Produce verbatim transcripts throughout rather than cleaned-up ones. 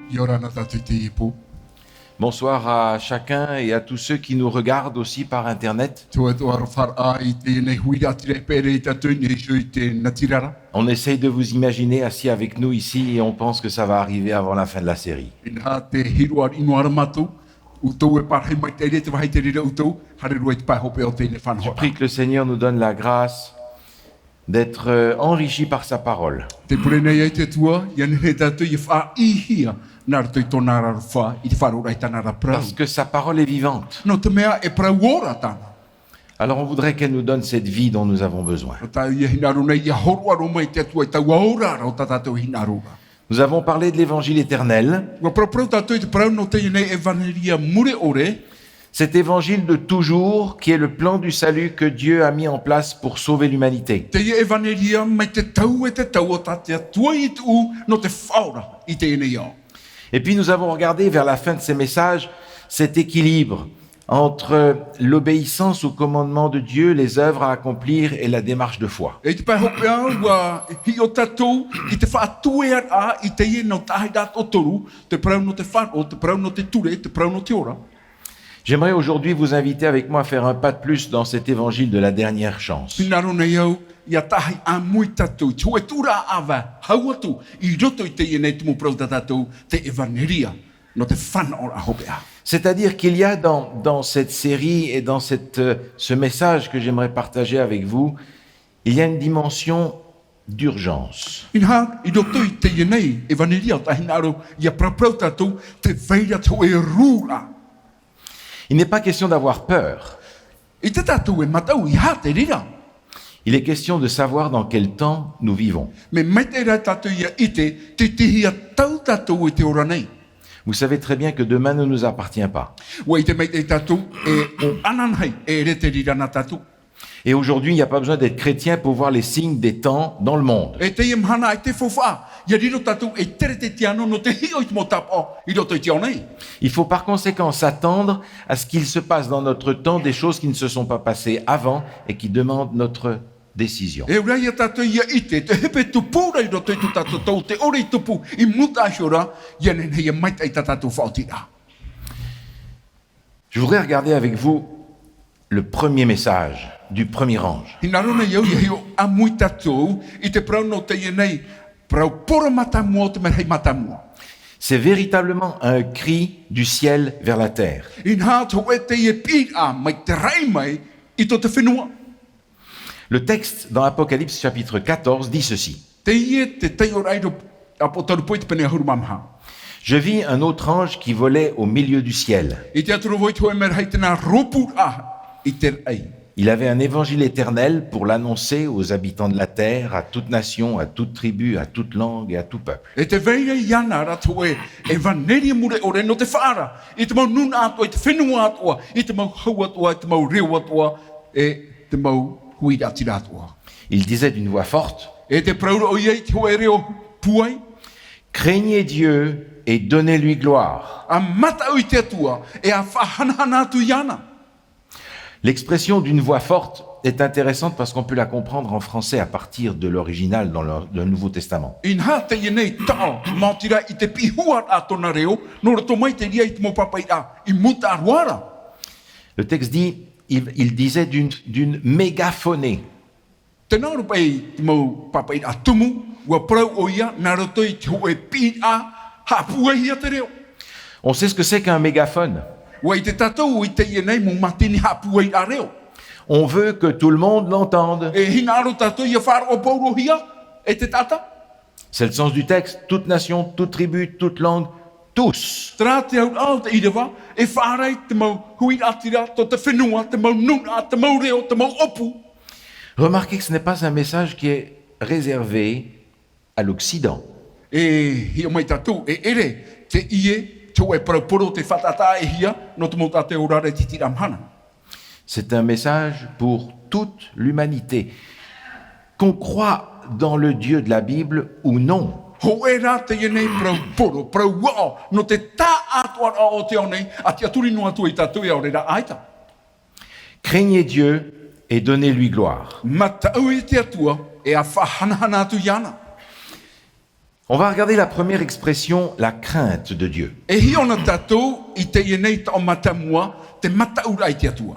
ʻIa ora na tātou i teie pō. Bonsoir à chacun et à tous ceux qui nous regardent aussi par Internet. Te ʻoe atoʻa ʻaroha i teie nei huiraʻatira e peʻe ra ia tātou i niʻa iho i te natirara. On essaye de vous imaginer assis avec nous ici et on pense que ça va arriver avant la fin de la série. Inaha, tē hiʻo noa ra mātou, ʻoutou e parahi maitaʻi ra i te vāhi tei reira ʻoutou, haere roa i te pae hopeʻa o teie nei fānaʻoraʻa. Je prie que le Seigneur nous donne la grâce d'être euh, enrichis par sa parole. Tē pure nei au i te Atua, ʻia nehenehe tātou ʻia faʻaʻīhia nā roto i tōna ra aroha i te faʻaroʻoraʻa i tāna ra parau. Parce que sa parole est vivante. Nō te mea e parau ora tāna. Alors on voudrait qu'elle nous donne cette vie dont nous avons besoin. Nō tātou ʻia hinaʻaro nei, ʻia hōroʻa roa mai te Atua i taua ora ra o tā tātou hinaʻaro ra. Nous avons parlé de l'évangile éternel. ʻUa paraparau tātou i te parau nō teie nei ʻevanelia mure ʻore. Cet évangile de toujours qui est le plan du salut que Dieu a mis en place pour sauver l'humanité. Teie ʻevanelia mai te tau e te tau o tā te Atua i tuʻu nō te faʻaora i teie nei ao. Et puis nous avons regardé vers la fin de ces messages cet équilibre entre l'obéissance au commandement de Dieu, les œuvres à accomplir et la démarche de foi. E i te pae hopeʻa, ʻua hiʻo tātou i te faʻatueraʻa i teie nō tāʻu e toru, te parau nō te faʻaroʻo, te parau nō te ture, te parau nō te ora. J'aimerais aujourd'hui vous inviter avec moi à faire un pas de plus dans cet évangile de la dernière chance. Hinaʻaro nei au, ʻia tahi ʻāmui tātou, i te hōʻē tūraʻa ʻāvae, hau atu, i roto i teie nei tumu parau tā tātou, te ʻevanelia, nō te fānaʻoraʻa hopeʻa. C'est-à-dire qu'il y a dans, dans cette série et dans cette, euh, ce message que j'aimerais partager avec vous, il y a une dimension d'urgence. Inaha, i roto i teie nei, ʻevanelia, tā hinaʻaro, ʻia paraparau tātou, tē vai ra te hōʻē rūraʻa. Il n'est pas question d'avoir peur. ʻIte tātou e mataʻu i hā te reira. Il est question de savoir dans quel temps nous vivons. Mea maitaʻi rā tātou ʻia ʻite, te tīhia tau tātou i te ora nei. Vous savez très bien que demain ne nous appartient pas. ʻUa ʻite maitaʻi tātou, e ʻo ananahi, e ʻere te reira nā tātou. Et aujourd'hui, il n'y a pas besoin d'être chrétien pour voir les signes des temps dans le monde. E teie mahana ʻaita e faufaʻa, ʻia riro tātou ei kerisetiano nō te hiʻo i te mau tāpaʻo i roto i te ao nei. Il faut par conséquent s'attendre à ce qu'il se passe dans notre temps des choses qui ne se sont pas passées avant et qui demandent notre décision. E ʻua ʻite tātou ʻia ʻite, te hepetoma i roto i tō tātou tau, tē ʻore i tupu, i mūtaʻa iho ra, ʻia nehenehe ʻia maitaʻi tā tātou faʻaotiraʻa. Je voudrais regarder avec vous le premier message du premier ange. Hinaʻaro nei au ʻia hiʻo ʻāmui tātou i te parau nō teie nei, parau poro mātāmua o te merahi mātāmua. C'est véritablement un cri du ciel vers la terre. Inaha, te hōʻē teie piʻiraʻa mai te raʻi mai i tō te fenua. Le texte dans Apocalypse chapitre quatorze dit ceci. Teie te taiʻoraʻa i te Apotarupo i te pene ʻahuru mā maha. Je vis un autre ange qui volait au milieu du ciel. I te atu ra vau i te hōʻē merahi tē nā rōpūraʻa i te raʻi. Il avait un évangile éternel pour l'annoncer aux habitants de la terre, à toute nation, à toute tribu, à toute langue et à tout peuple. E tē vai ra iāna ra te hōʻē ʻevanelia mure ʻore nō te faʻaara i te mau nūnaʻa atoʻa, i te fenua atoʻa, i te mau hau atoʻa, i te mau reo atoʻa, e te mau huiraʻatira atoʻa. Il disait d'une voix forte, E tē parau ra ʻoia i te hōʻē reo pūai. Craignez Dieu et donnez-lui gloire. ʻA mataʻu i te Atua, e ʻa faʻahanahana atu iāna. L'expression d'une voix forte est intéressante parce qu'on peut la comprendre en français à partir de l'original dans le, le Nouveau Testament. Inaha, teie nei taʻo, maoti rā i te piʻi huaraʻa tōna reo, nō roto mai te reira i te mau pāpaʻiraʻa i mūtaʻa roa ra. Le texte dit, il, il disait d'une, d'une mégaphonée. Tē nā ʻō ra paʻi te mau pāpaʻiraʻa tumu, ʻua parau ʻoia nā roto i te hōʻē piʻiraʻa haʻapūaihia te reo. On sait ce que c'est qu'un mégaphone. ʻUa ʻite tātou i teie nei mau mātini haʻapūairaʻa reo. On veut que tout le monde l'entende. E hinaʻaro tātou ʻia faʻaroʻo paurohia e te taʻata. C'est le sens du texte. Toute nation, toute tribu, toute langue, tous. Terā te auraʻa o te ʻīrava, e faʻaara i te mau huiraʻatira, tō te fenua, te mau nūnaʻa, te mau reo, te mau ʻōpū. Remarquez que ce n'est pas un message qui est réservé à l'Occident. E hiʻo mai tātou, e ʻere teie te hōʻē parau poro tei faʻataʻataʻahia nō te mau taʻata e ora ra i te tīraʻa mahana. C'est un message pour toute l'humanité. Qu'on croit dans le Dieu de la Bible ou non. Hōʻē rā teie nei parau poro, parau aʻo, nō te taʻatoʻaraʻa o te ao nei, a tiʻaturi noa atu ia tātou e ʻaore rā ʻaita. Craignez Dieu et donnez-lui gloire. Mataʻu i te Atua, e ʻa faʻahanahana atu iāna. On va regarder la première expression, la crainte de Dieu. E hiʻo na tātou i teie nei taʻo mātāmua, te mataʻuraʻa i te Atua.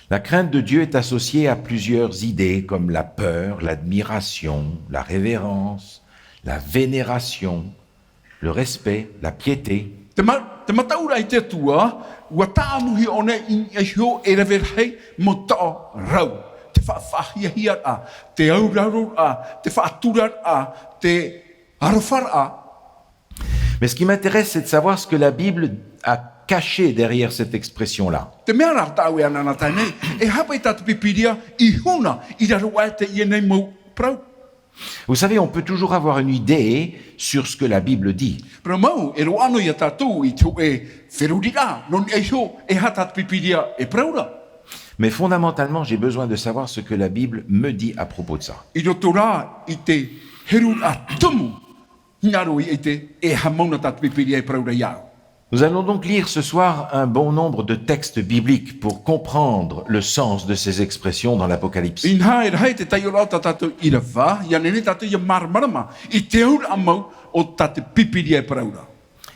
La crainte de Dieu est associée à plusieurs idées comme la peur, l'admiration, la révérence, la vénération, le respect, la piété. Te ma-, te mataʻuraʻa i te Atua, ʻua tāʻamuhia ʻōna i niʻa iho e rave rahi mau taʻo rau. Te faʻahiahiaraʻa, te auraroraʻa, te faʻaturaraʻa, te arofaraʻa. Mais ce qui m'intéresse, c'est de savoir ce que la Bible a caché derrière cette expression-là. Te mea rā tāʻu e anaanatae nei, e aha paʻi tā te Pīpīria i huna i raro aʻe i teie nei mau parau. Vous savez, on peut toujours avoir une idée sur ce que la Bible dit. Parau mau, e roaʻa noa ia tātou i te hōʻē feruriraʻa, nō niʻa iho, e aha tā te Pīpīria e parau ra. Mais fondamentalement, j'ai besoin de savoir ce que la Bible me dit à propos de ça. I roto rā i te heruraʻa tumu, hinaʻaro i te, e aha mau na tā te Pīpīria e parau ra iāʻu. Nous allons donc lire ce soir un bon nombre de textes bibliques pour comprendre le sens de ces expressions dans l'Apocalypse. Inaha, e rahi te taiʻoraʻa tā tātou ʻīrava, ʻia nehenehe tātou ʻia māramarama i te auraʻa mau o tā te Pīpīria e parau ra.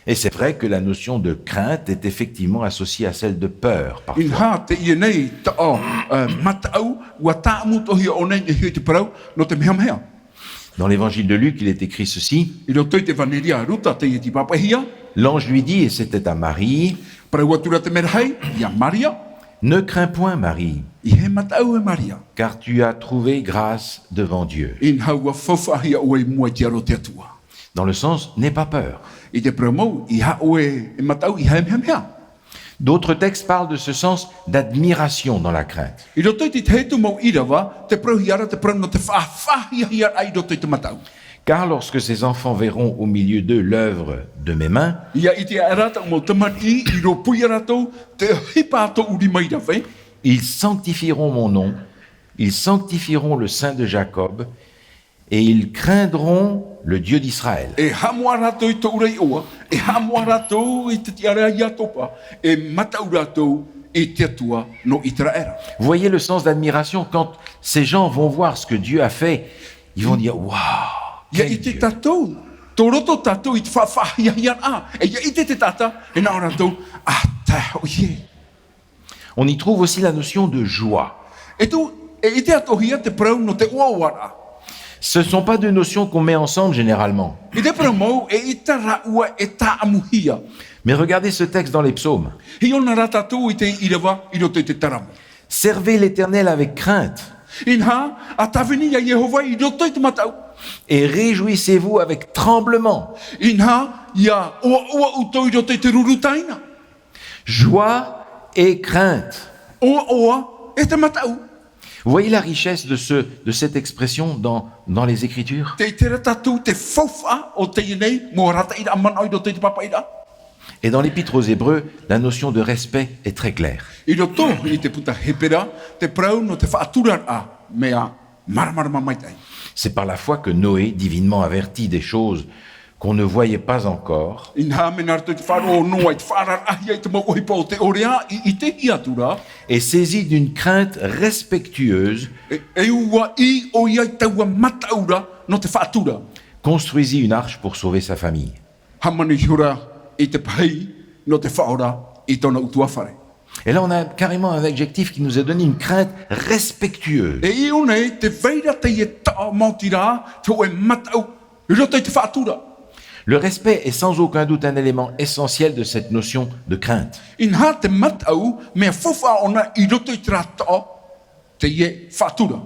Et c'est vrai que la notion de crainte est effectivement associée à celle de peur, parfois. Inaha, teie nei taʻo, eh, mataʻu, ʻua tāʻamu atoʻa hia ʻōna i niʻa iho i te parau, nō te mehamea. Dans l'évangile de Luc, il est écrit ceci. I roto i te ʻEvaneria a Ruka, teie tei pāpaʻihia. L'ange lui dit, et c'était à Marie, Parau atu ra te merahi, ia Maria. Ne crains point, Marie, ʻEiaha e mataʻu e Maria. Car tu as trouvé grâce devant Dieu. Inaha ʻua faufaʻahia ʻoe i mua i te aro o te Atua. Dans le sens, n'aie pas peur. I te parau mau, ʻeiaha ʻoe e mataʻu, ʻeiaha e mehamea. D'autres textes parlent de ce sens d'admiration dans la crainte. I roto i te tahi atu mau ʻīrava, tē parauhia ra te parau nō te faʻa-, faʻahiahiaraʻa i roto i te mataʻu. Car lorsque ces enfants verront au milieu d'eux l'œuvre de mes mains, ʻIa ʻite aʻera taʻu mau tamariʻi, i rōpū ia rātou te ʻohipa a tōʻu rima i rave. Ils sanctifieront mon nom, ils sanctifieront le Saint de Jacob, et ils craindront le Dieu d'Israël. E haʻamoʻa rātou i tōʻu ra iʻoa, e haʻamoʻa rātou i te tiʻaraʻa a Iakoba, e mataʻu rātou i te Atua nō Iteraera. Vous voyez le sens d'admiration quand ces gens vont voir ce que Dieu a fait, ils vont dire, waouh, ʻIa quel ʻite Dieu. Tātou, tō roto tātou i te faʻa-, faʻahiahiaraʻa, e ʻia ʻite te taʻata, e nā ʻō rātou, a tae hoʻi ē. On y trouve aussi la notion de joie. E tū, e ʻite atoʻa hia te parau nō te ʻoaʻoaraʻa. Ce ne sont pas deux notions qu'on met ensemble généralement. I te parau mau, eʻita rāua e tāʻamuhia. Mais regardez ce texte dans les psaumes. Hiʻo na rā tātou i te ʻīrava i roto i te Taramo. Servez l'Éternel avec crainte. Inaha, ʻa tāvini ia Iehova i roto i te mataʻu. Et réjouissez-vous avec tremblement. Inaha, ʻia ʻoaʻoa ʻoutou i roto i te ruru taina. Joie et crainte. ʻOaʻoa e te mataʻu. Vous voyez la richesse de ce, de cette expression dans, dans les Écritures ? Tē ʻite ra tātou te faufaʻa o teie nei mau arataʻiraʻa manaʻo i roto i te pāpaʻiraʻa. Et dans l'Épître aux Hébreux, la notion de respect est très claire. I roto i te puta Hepera, te parau nō te faʻaturaraʻa, mea māramarama maitaʻi. C'est par la foi que Noé, divinement averti des choses qu'on ne voyait pas encore, Inaha, mea nā roto i te faʻaroʻo o Noa i te faʻaararaʻahia i te mau ʻohipa o te ʻorea, i, i ʻitehia atu ra. Et saisi d'une crainte respectueuse, E, e ʻua ʻī ʻoia i taua mataʻu ra nō te faʻatura. Construisit une arche pour sauver sa famille. Hāmani ihora i te pahī nō te faʻaora i tōna ʻutuāfare. Et là, on a carrément un adjectif qui nous est donné, une crainte respectueuse. E i ʻō nei, tē vai ra teie taʻo maoti ra, te hōʻē mataʻu, i roto i te faʻatura. Le respect est sans aucun doute un élément essentiel de cette notion de crainte. Inaha te mataʻu, mea faufaʻa ʻōna i roto i terā taʻo, teie faʻatura.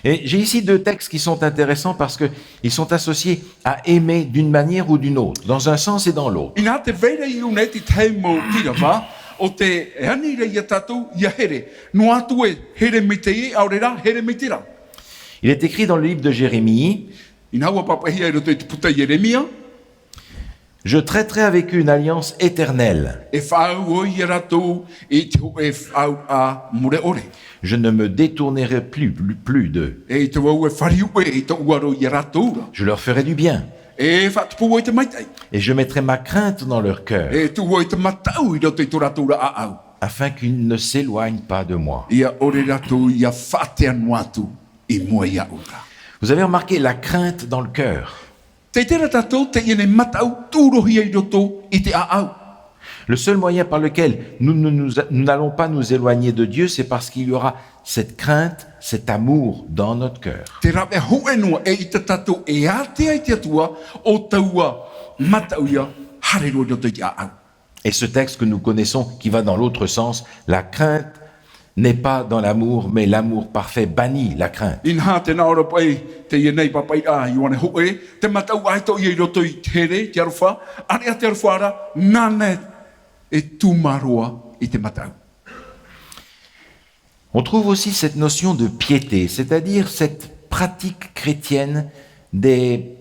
Et j'ai ici deux textes qui sont intéressants parce que ils sont associés à aimer d'une manière ou d'une autre, dans un sens et dans l'autre. Inaha tē vai ra i ʻō nei te tahi mau ʻīrava, ʻo tē ani ra ia tātou ʻia here. Noa atu e here mai teie, ʻaore rā, here mai terā. Il est écrit dans le livre de Jérémie, Inaha ʻua pāpaʻihia i roto i te puta Ieremia. Je traiterai avec eux une alliance éternelle. E faʻaau au ia rātou i te hōʻē faʻauraʻa mure ʻore. Je ne me détournerai plus, plus, plus d'eux. E ʻaita vau e fāriu ʻē i tōʻu aro ia rātou ra. Je leur ferai du bien. E faʻatupu au i te maitaʻi. Et je mettrai ma crainte dans leur cœur. E tuʻu au i te mataʻu i roto i tō rātou ra ʻāʻau. Afin qu'ils ne s'éloignent pas de moi. ʻIa ʻore rātou ʻia faʻatea noa atu i mua iāʻu ra. Vous avez remarqué la crainte dans le cœur. Tē ʻite ra tātou teie nei mataʻu tūrohia i roto i te ʻāʻau. Le seul moyen par lequel nous ne nous, nous n'allons pas nous éloigner de Dieu, c'est parce qu'il y aura cette crainte, cet amour dans notre cœur. Te rave hōʻē noa e ʻite tātou e ātea i te Atua, ʻo taua mataʻu ia haere roa i roto i te ʻāʻau. Et ce texte que nous connaissons, qui va dans l'autre sens, la crainte n'est pas dans l'amour, mais l'amour parfait bannit la crainte. Inaha tē nā ʻō ra paʻi teie nei pāpaʻiraʻa a Ioane hōʻē, te mataʻu ʻaita ʻoia i roto i te here, te aroha, ʻāreʻa te aroha ra, nāna e tūmā roa i te mataʻu. On trouve aussi cette notion de piété, c'est-à-dire cette pratique chrétienne des,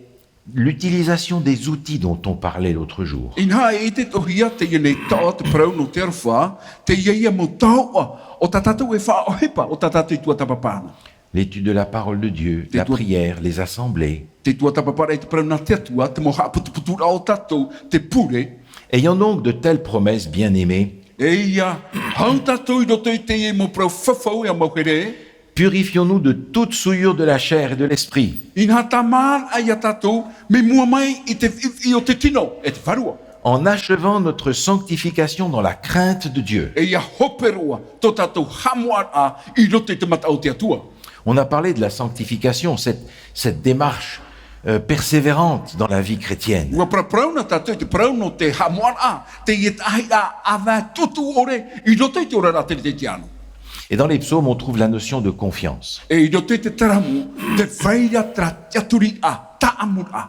l'utilisation des outils dont on parlait l'autre jour. Inaha e ʻite atoʻa hia teie nei taoʻa te parau nō te aroha, teie ia mau taoʻa o tā tātou e faʻaʻohipa, o tā tātou i tuatāpapa na. L'étude de la parole de Dieu, la prière, les assemblées. Te tuatāpapa ra i te parau nā te Atua, te mau haʻaputuputuraʻa o tātou, te pure. Ayant donc de telles promesses, bien-aimés, E ʻia hau tātou i roto i teie mau parau fafau e a mau here. Purifions-nous de toute souillure de la chair et de l'esprit. Inaha tāmāraʻa ia tātou, mai mua mai i te ʻiʻi o te tino, e te vārua. En achevant notre sanctification dans la crainte de Dieu. E ʻia hope roa tō tātou haʻamoʻaraʻa i roto i te mataʻu o te Atua. On a parlé de la sanctification, cette, cette démarche, euh, persévérante dans la vie chrétienne. Ua paraparau na tātou i te parau nō te haʻamoʻaraʻa, teie tahi ʻāvae tūtū ʻore i roto i te oraraʻa teretetiano. Et dans les psaumes, on trouve la notion de confiance. E i roto i te taramo, tē vai ra terā tiʻaturiraʻa, tāʻamuraʻa.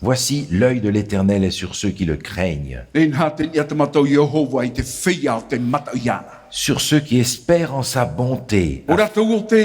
Voici, l'œil de l'Éternel est sur ceux qui le craignent. Inaha tē niʻa te mata o Iehova i te feiā o tē mataʻu iāna. Sur ceux qui espèrent en sa bonté, ʻO rātou ʻo tē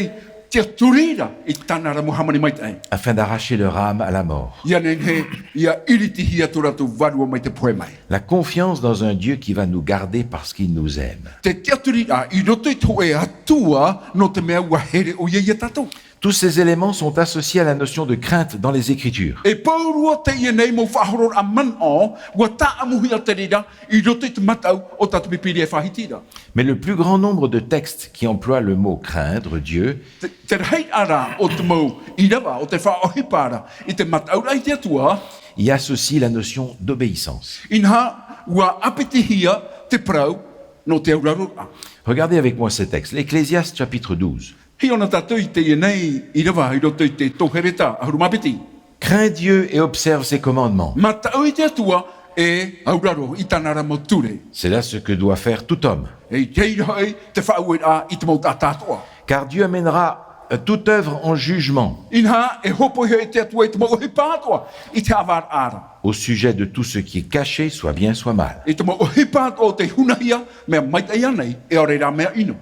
tiʻaturi ra i tāna ra mau hāmani maitaʻi. Afin d'arracher leur âme à la mort. ʻIa nehenehe, ʻia iritihia tō rātou vārua mai te pohe mai. La confiance dans un Dieu qui va nous garder parce qu'il nous aime. Te tiʻaturiraʻa i roto i te hōʻē Atua nō te mea ua here ʻoia ia tātou. Tous ces éléments sont associés à la notion de crainte dans les Écritures. E pauroa teie nei mau faʻahororaʻa manaʻo, ua tāʻamuhia te reira i roto i te mataʻu o tā te Pīpīria e faʻahiti ra. Mais le plus grand nombre de textes qui emploient le mot craindre Dieu Te, te rahiraʻa rā o te mau ʻīrava, o te faʻaʻohipa ra, i te mataʻuraʻa i te Atua, y associent la notion d'obéissance. Inaha, ua ʻāpitihia te parau nō te auraroraʻa. Regardez avec moi ce texte, l'Ecclésiaste chapitre douze. Hiʻo na tātou i teie nei ʻīrava i roto i te Tohu Hereta ʻahuru mā piti. Crains Dieu et observe ses commandements. Mataʻu i te Atua e auraro i tāna ra mau ture. C'est là ce que doit faire tout homme. E i reira hoʻi te faʻaueraʻa i te mau taʻata atoʻa. Car Dieu amènera, euh, toute œuvre en jugement. Inaha, e hōpoi hoʻi te Atua i te mau ʻohipa atoʻa i te haʻavāraʻa ra. Au sujet de tout ce qui est caché, soit bien, soit mal. I te mau ʻohipa atoʻa o tē hunahia, mea maitaʻi ānei, e ʻaore rā mea ʻino.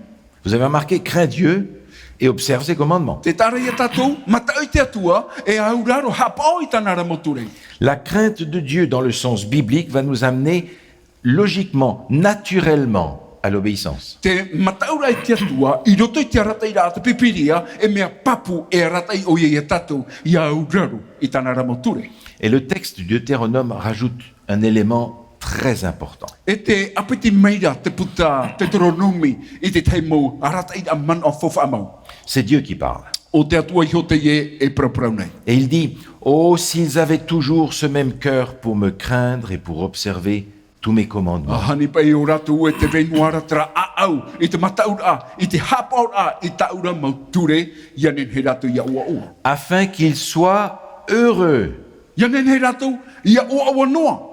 Vous avez remarqué, crains Dieu et observe ses commandements. Tē taʻa ra ia tātou, mataʻu i te Atua, e auraro haʻapaʻo i tāna ra mau ture. La crainte de Dieu dans le sens biblique va nous amener logiquement, naturellement, à l'obéissance. Te mataʻuraʻa i te Atua, i roto i te arataʻiraʻa a te Pīpīria, e mea pāpū e arataʻi ʻoia ia tātou, ʻia auraro i tāna ra mau ture. Et le texte du Deutéronome rajoute un élément très important. E tē ʻāpiti mai ra te puta Teuteronome i te tahi mau arataʻiraʻa manaʻo faufaʻa mau. C'est Dieu qui parle. ʻO te Atua iho teie e paraparau nei. Et il dit, oh, s'ils avaient toujours ce même cœur pour me craindre et pour observer tous mes commandements. Ahani paʻi ʻo rātou e tē vai noa ra terā ʻāʻau, i te mataʻuraʻa, i te haʻapaʻoraʻa, i tāʻu ra mau ture, ʻia nehenehe rātou ʻia ʻoaʻoa. Afin qu'ils soient heureux. ʻIa nehenehe rātou ʻia ʻoaʻoa noa.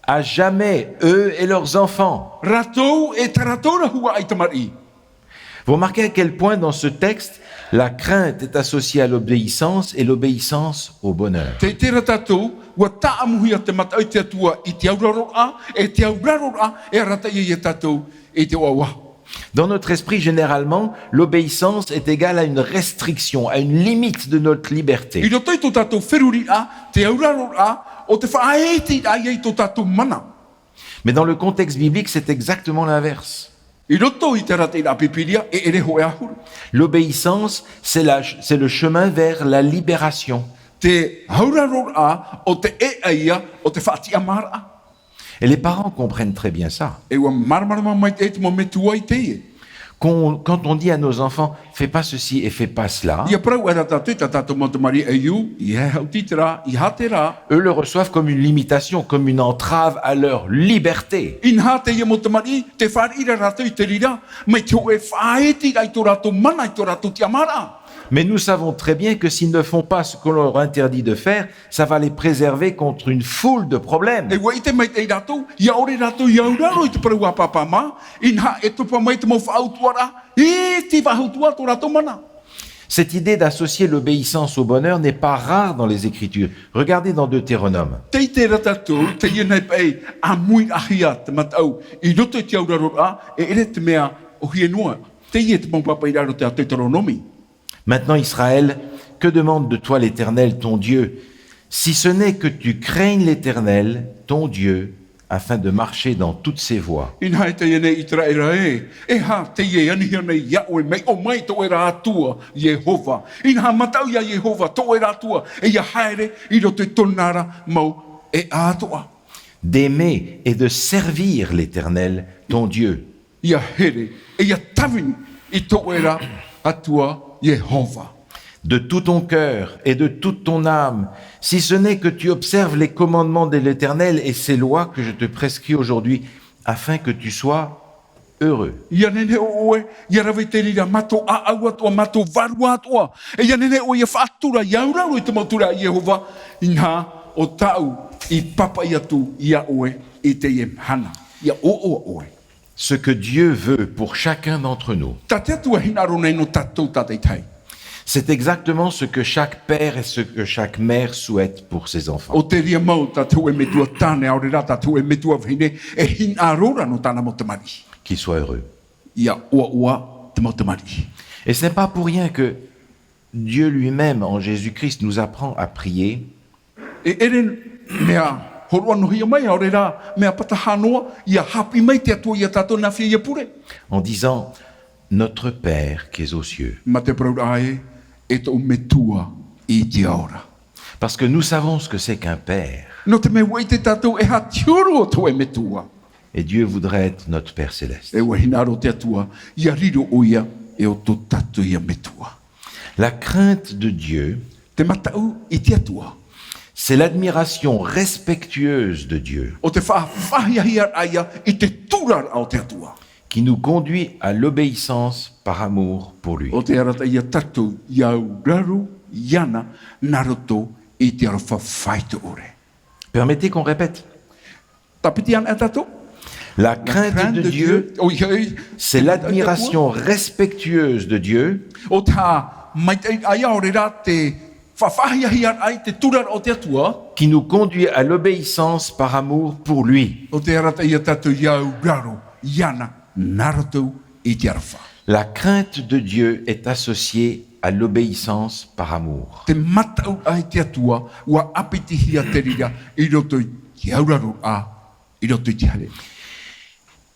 À jamais, eux et leurs enfants. Rātou e tā rātou ra huaʻai tamariʻi. Vous remarquez à quel point dans ce texte, la crainte est associée à l'obéissance et l'obéissance au bonheur. Tē ʻite ra tātou, ua tāʻamuhia te mataʻu i te Atua i te auraroraʻa, e te auraroraʻa, e arataʻi ia tātou i te ʻoaʻoa. Dans notre esprit, généralement, l'obéissance est égale à une restriction, à une limite de notre liberté. I roto i tō tātou feruriraʻa, te auraroraʻa, ʻo te faʻaiteraʻa ia i tō tātou mana. Mais dans le contexte biblique, c'est exactement l'inverse. I roto i te arataʻiraʻa Pīpīria, e ʻere hōʻē ʻahuru. L'obéissance, c'est la, c'est le chemin vers la libération. Te auraroraʻa, ʻo te ʻēʻa ia o te faʻatiʻamāraʻa. Et les parents comprennent très bien ça. E ua māramarama maitaʻi te mau metua i teie. Quand, quand on dit à nos enfants, fais pas ceci et fais pas cela, ʻIa parau aʻera tātou i tā tātou mau tamariʻi, ʻeiaha e haʻuti i terā, ʻeiaha terā. Eux le reçoivent comme une limitation, comme une entrave à leur liberté. Inaha teie mau tamariʻi, tē fāriʻi ra rātou i te reira, mai te hōʻē faʻaʻiteraʻa i tō rātou mana, i tō rātou tiʻamāraʻa. Mais nous savons très bien que s'ils ne font pas ce qu'on leur interdit de faire, ça va les préserver contre une foule de problèmes. E ʻua ʻite maitaʻi rātou, ʻia ʻore rātou ʻia auraro i te parau a pāpā mā, inaha e topa mai te mau faʻautuʻaraʻa, e te faʻautuʻa tō rātou mana. Cette idée d'associer l'obéissance au bonheur n'est pas rare dans les Écritures. Regardez dans Deutéronome. Tē ʻite ra tātou, teie nei paʻi ʻāmuiraʻahia te mataʻu i roto i te auraroraʻa, e ʻere te mea ʻōhie noa. Teie te mau pāpaʻiraʻa i roto i te Teuteronome. Maintenant, Israël, que demande de toi l'Éternel, ton Dieu, si ce n'est que tu craignes l'Éternel, ton Dieu, afin de marcher dans toutes ses voies ? Inaha e teie nei, ʻĪteraʻera ē, e aha teie e anihia nei iā ʻoe, mai ʻō mai tō ʻoe ra Atua, Iehova. Inaha mataʻu iā Iehova, tō ʻoe ra Atua, e ʻia haere i roto i tōna ra mau ʻēʻa atoʻa. D'aimer et de servir l'Éternel, ton Dieu. ʻIa here, e ʻia tāvini i tō ʻoe ra Atua Iehova. De tout ton cœur et de toute ton âme, si ce n'est que tu observes les commandements de l'Éternel et ses lois que je te prescris aujourd'hui, afin que tu sois heureux. ʻIa nehenehe ʻoe, ʻia rave i te reira, mā tō ʻāʻau atoʻa, mā tō vārua atoʻa. E ʻia nehenehe ʻoe ʻia faʻatura, ʻia auraro i te mau ture a Iehova, inaha ʻo tāʻu i pāpaʻi atu iā ʻoe i teie mahana. ʻIa ʻoaʻoa ʻoe. Ce que Dieu veut pour chacun d'entre nous. Tā te Atua e hinaʻaro nei nō tātou tātaʻitahi. C'est exactement ce que chaque père et ce que chaque mère souhaite pour ses enfants. ʻO te reira mau tā te hōʻē metua tāne, ʻaore rā tā te hōʻē metua vahine e hinaʻaro ra nō tāna mau tamariʻi. Qu'ils soient heureux. ʻIa ʻoaʻoa te mau tamariʻi. Et ce n'est pas pour rien que Dieu lui-même, en Jésus-Christ, nous apprend à prier. E ʻere mea hōroʻa noa hia mai, ʻaore rā mea pātaha noa, ʻia haʻapiʻi mai te Atua iā tātou nā fea ʻia pure. En disant, Notre Père qui es aux cieux. Mā te parauraʻa ē, e tōʻu Metua i te ao ra. Parce que nous savons ce que c'est qu'un père. Nō te mea ʻua ʻite tātou e aha te huru o te hōʻē metua. Et Dieu voudrait être notre Père céleste. E ʻua hinaʻaro te Atua, ʻia riro ʻoia e ʻo tō tātou ia Metua. La crainte de Dieu, te mataʻu i te Atua, c'est l'admiration respectueuse de Dieu, ʻo te faʻahiahiaraʻa i te turaraʻa o te Atua, qui nous conduit à l'obéissance par amour pour lui. ʻO tē arataʻi ia tātou ʻia auraro iāna nā roto i te aroha faʻaitoito. Permettez qu'on répète. Tāpiti anaʻe tātou. La crainte de Dieu, ʻoia hoʻi, c'est l'admiration respectueuse de Dieu, ʻo te haʻamaitaʻiraʻa, ʻaore rā te faʻahiahiaraʻa i te turaraʻa o te Atua, qui nous conduit à l'obéissance par amour pour lui. ʻO tē arataʻi ia tātou ʻia auraro iāna nā roto i te aroha. La crainte de Dieu est associée à l'obéissance par amour. Te mataʻuraʻa i te Atua, ʻua ʻāpitihia te reira i roto i te auraroraʻa, i roto i te haere.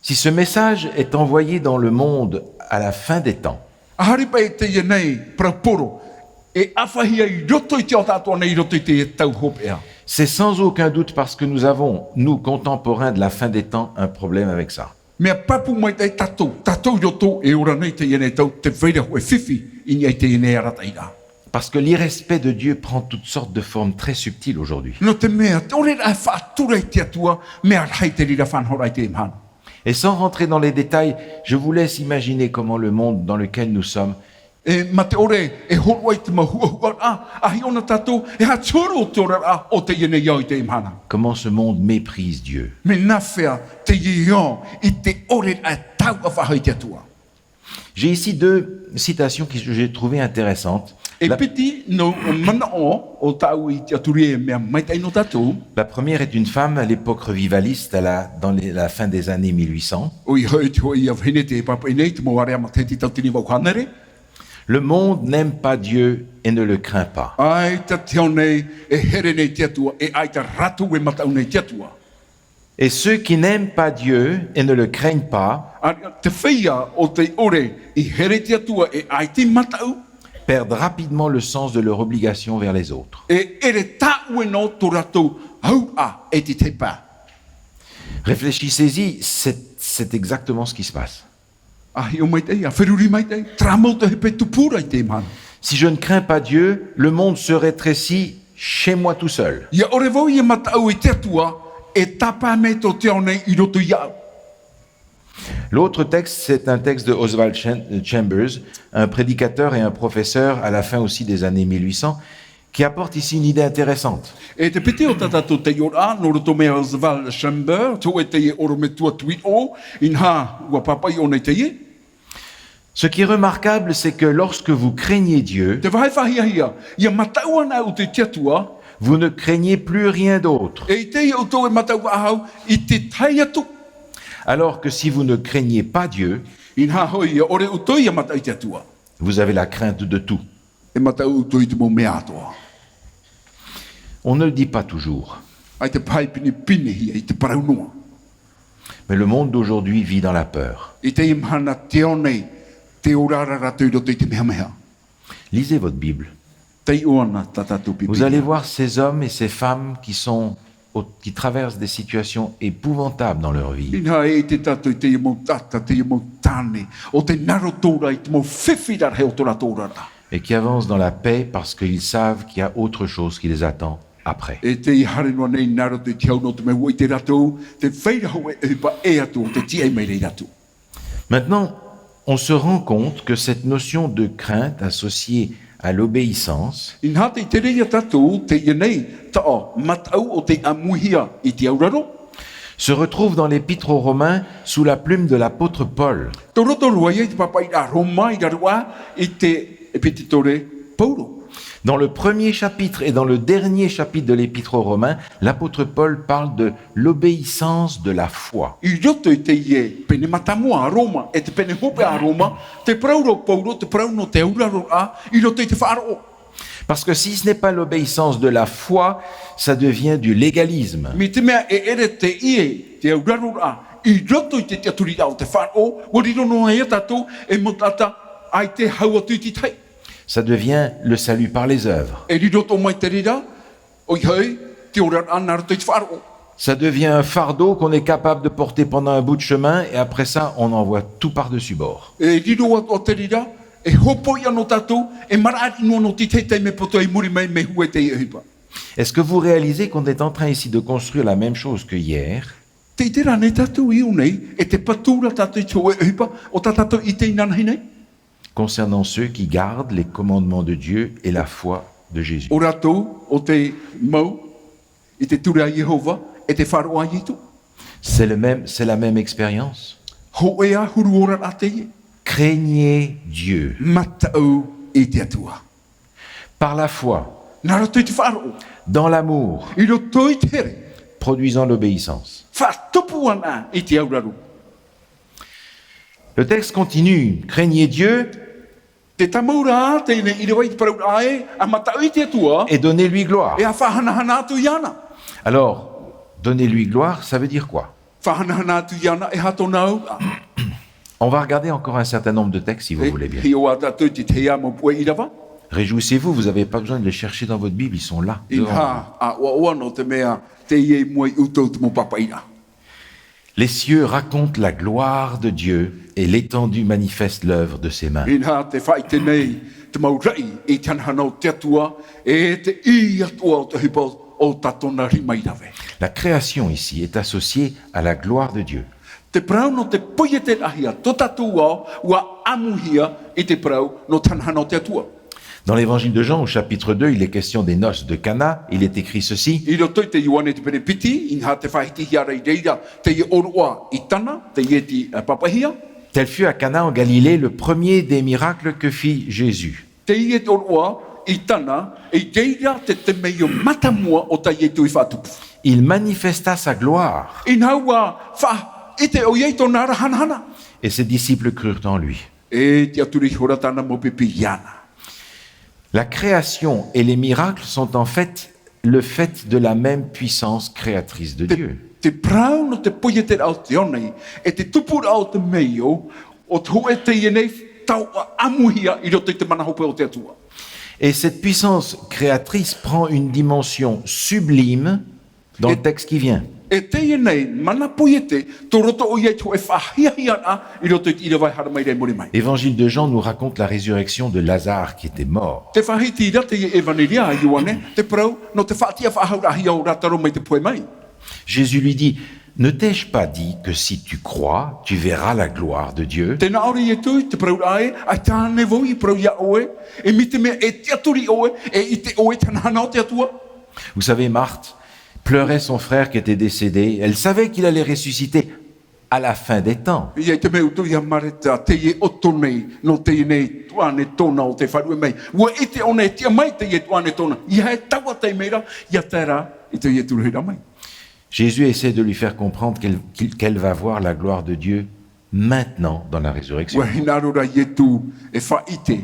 Si ce message est envoyé dans le monde à la fin des temps, ʻAhari paʻi teie nei parau poro e ʻāfaʻihia i roto i te ao tāʻatoʻa nei, i roto i te tau hopeʻa. C'est sans aucun doute parce que nous avons, nous contemporains de la fin des temps, un problème avec ça. Mea pāpū maitaʻi tātou, tātou i roto e ora nei teie nei tau, tē vai ra hōʻē fifi i niʻa i teie nei arataʻiraʻa. Parce que l'irrespect de Dieu prend toutes sortes de formes très subtiles aujourd'hui. Nō te mea, te ʻore ra e faʻatura i te Atua, mea rahi te reira faʻanahoraʻa i teie mahana. Et sans rentrer dans les détails, je vous laisse imaginer comment le monde dans lequel nous sommes E, mā te ʻore e hōroʻa i te mau huʻahuʻaraʻa, ʻa hiʻo na tātou, e aha te huru o te oraraʻa o teie nei ao i teie mahana. Comment ce monde méprise Dieu. Mea nā fea teie ao i te ʻore ra e tauʻa faʻahou i te Atua. J'ai ici deux citations que j'ai trouvées intéressantes. E piti nō manaʻo o tāʻu i tiʻaturi e mea maitaʻi nō tātou. La première est une femme à l'époque revivaliste, à la, dans les, la fin des années mille huit cents. ʻOia hoʻi te hōʻē ia vahine tē pāpaʻi nei i te mau ʻārea matahiti tauatini vaʻu hānere. Le monde n'aime pas Dieu et ne le craint pas. ʻAita te ao nei e here nei te Atua, e ʻaita rātou e mataʻu nei te Atua. Et ceux qui n'aiment pas Dieu et ne le craignent pas, ʻĀreʻa te feiā o tē ʻore i here te Atua, e ʻaita i mataʻu, perdent rapidement le sens de leur obligation vers les autres. E ʻere tāʻue noa tō rātou auraʻa e te tahi pae. Réfléchissez-y, c'est, c'est exactement ce qui se passe. A hiʻo maitaʻi, a feruri maitaʻi, terā mau te ʻohipa e tupu ra i teie mahana. Si je ne crains pas Dieu, le monde se rétrécit chez moi tout seul. ʻIa ʻore vau ʻia mataʻu i te Atua, e tāpae mai tō te ao nei i roto iāʻu. L'autre texte, c'est un texte de Oswald Cham-, Chambers, un prédicateur et un professeur à la fin aussi des années mille huit cents, qui apporte ici une idée intéressante. E te piti o tā tātou taiʻoraʻa, nō roto mai iā Oswald Chambers, te hōʻē taiʻo ʻorometua tuiroʻo, inaha, ʻua pāpaʻi ʻōna i teie. Ce qui est remarquable, c'est que lorsque vous craignez Dieu, Te vāhi faʻahiahia, ʻia mataʻu anaʻe ʻoutou i te Atua, vous ne craignez plus rien d'autre. E ʻite ʻoutou e mataʻu faʻahou i te tahi atu. Alors que si vous ne craignez pas Dieu, Inaha hoʻi, ʻia ʻore ʻoutou ʻia mataʻu i te Atua, vous avez la crainte de tout. E mataʻu ʻoutou i te mau mea atoʻa. On ne le dit pas toujours. ʻAita paha e pinepinehia, ʻaita parau noa. Mais le monde d'aujourd'hui vit dans la peur. I teie mahana te ao nei, tē ora ra rātou i roto i te mehameha. Lisez votre Bible. Taiʻo anaʻe tā tātou Pīpīria. Vous allez voir ces hommes et ces femmes qui sont au-, qui traversent des situations épouvantables dans leur vie. Inaha e ʻite tātou i teie mau taʻata, teie mau tāne, ʻo tē nā roto ra i te mau fifi rarahi o tō rātou oraraʻa. Et qui avancent dans la paix parce qu'ils savent qu'il y a autre chose qui les attend après. E tē haere noa nei nā roto i te hau nō te mea ʻua ʻite rātou, tē vai ra hōʻē ʻohipa ʻē atu ʻo tē tīaʻi mai ra ia rātou. Maintenant, on se rend compte que cette notion de crainte associée à l'obéissance Inaha tē ʻite ra ia tātou, teie nei taʻo mataʻu ʻo tē ʻāmuihia i te auraro. Se retrouve dans l'Épître aux Romains sous la plume de l'apôtre Paul. Tē roto roa ia i te pāpaʻiraʻa Roma i raro aʻe i te ʻEpetitore Paulo. Dans le premier chapitre et dans le dernier chapitre de l'Épître aux Romains, l'apôtre Paul parle de l'obéissance de la foi. I roto i teie pene mātāmua a Roma, e te pene hopeʻa a Roma, tē parau ra Paulo, tē parau nō te auraro ra, i roto i te faʻaroʻo. Parce que si ce n'est pas l'obéissance de la foi, ça devient du légalisme. Mai te mea e ʻere teie te auraro ra, i roto i te tiʻaturiraʻa o te faʻaroʻo, ʻua riro noa ia tātou, e mau taʻata, ʻaita e hau atu i te tahi. Ça devient le salut par les œuvres. E riro atoʻa mai te reira, ʻoia hoʻi, te oraraʻa nā roto i te faʻaroʻo. Ça devient un fardeau qu'on est capable de porter pendant un bout de chemin et après ça, on envoie tout par-dessus bord. E riro atoʻa te reira, e hōpoiʻa nō tātou, e maraʻa noa nō te tahi taime poto i muri mai, mea hua i teie ʻohipa. Est-ce que vous réalisez qu'on est en train ici de construire la même chose que hier ? Tē ʻite ra ānei tātou i ʻō nei, e tē patu ra tātou i te hōʻē ʻohipa, ʻo tā tātou i ʻite inanahi nei ? Concernant ceux qui gardent les commandements de Dieu et la foi de Jésus. ʻO rātou, ʻo tē mau, i te ture a Iehova, e te faʻaroʻo a Ietu. C'est le même, c'est la même expérience. Hōʻē ā huru oraraʻa teie. Craignez Dieu. Mataʻu i te Atua. Par la foi. Nā roto i te faʻaroʻo. Dans l'amour. I roto i te here. Produisant l'obéissance. Faʻatupu anaʻe i te auraro. Le texte continue, craignez Dieu. Tē tāmau ra teie nei ʻīrava i te parauraʻa ē, ʻa mataʻu i te Atua. Et donnez-lui gloire. E ʻa faʻahanahana atu iāna. Alors, donner-lui gloire, ça veut dire quoi ? Faʻahanahana atu iāna, e aha tōna auraʻa ? On va regarder encore un certain nombre de textes, si vous voulez bien. E hiʻo ā tātou i te tahi ā mau puʻe ʻīrava. Réjouissez-vous, vous n'avez pas besoin de les chercher dans votre Bible, ils sont là, devant vous. Inaha, ʻāʻoaʻoa nō te mea, teie i mua ia ʻoutou te mau pāpaʻiraʻa. Les cieux racontent la gloire de Dieu et l'étendue manifeste l'œuvre de ses mains. Inaha tē faʻaʻite nei te mau raʻi i te hanahana o te Atua, e te ʻī atoʻa o te ʻohipa o tā tōna rima i rave. La création ici est associée à la gloire de Dieu. Te parau nō te poieteraʻahia, tō tātou ao, ʻua ʻāmuihia i te parau nō te hanahana o te Atua. Dans l'évangile de Jean, au chapitre deux, il est question des noces de Cana. Il est écrit ceci. I roto i te Ioane te pene piti, inaha tē faʻahitihia ra i reira teie ʻōroʻa i Tana, teie tei, ā, pāpaʻihia. Tel fut à Cana en Galilée le premier des miracles que fit Jésus. Teie te ʻōroʻa i Tana, i reira te temeio mātāmua o tā Ietu i faʻatupu. Il manifesta sa gloire. Inaha ʻua faʻaʻite ʻoia i tōna ra hanahana. Et ses disciples crurent en lui. E tiʻaturi ihora tāna mau pipi iāna. La création et les miracles sont en fait le fait de la même puissance créatrice de Dieu. Te, te parau nō te poieteraʻa o te ao nei, e te tupuraʻa o te temeio, ʻo te hōʻē teie nei, tau ʻāmuihia i roto i te mana hopeʻa o te Atua. Et cette puissance créatrice prend une dimension sublime Dans le texte qui vient. E teie nei, mana poiete, tō roto ʻoia i te hōʻē faʻahiahiaraʻa i roto i te ʻīrava e haere mai ra i muri mai. L'évangile de Jean nous raconte la résurrection de Lazare qui était mort. Tē faʻahiti ra teie ʻevanelia a Ioane, te parau, nō te faʻatiʻa faʻahauraʻahia o Lātaro mai te pohe mai. Jésus lui dit, ne t'ai-je pas dit que si tu crois, tu verras la gloire de Dieu ? Tē nā ʻō ra Ietu, te parauraʻa ē, ʻaita ānei vau i parau ia ʻoe, e mai te mea e tiʻaturi ʻoe, e ʻite ʻoe i te hanahana o te Atua. Vous savez, Marthe pleurait son frère qui était décédé. Elle savait qu'il allait ressusciter à la fin des temps. ʻIa ʻite mai ʻoutou ia Mareta, teie ʻoto nei, nō teie nei tuahine tōna ʻo tei faʻaruʻe mai. ʻUa ʻite ʻōna e tiʻa mai teie tuahine tōna. ʻEiaha e taua taime ra, ʻia tae ra i teie tūruhiraʻa mai. Jésus essaie de lui faire comprendre qu'elle, qu'il, qu'elle va voir la gloire de Dieu maintenant dans la résurrection. ʻUa hinaʻaro ra Ietu e faʻaʻite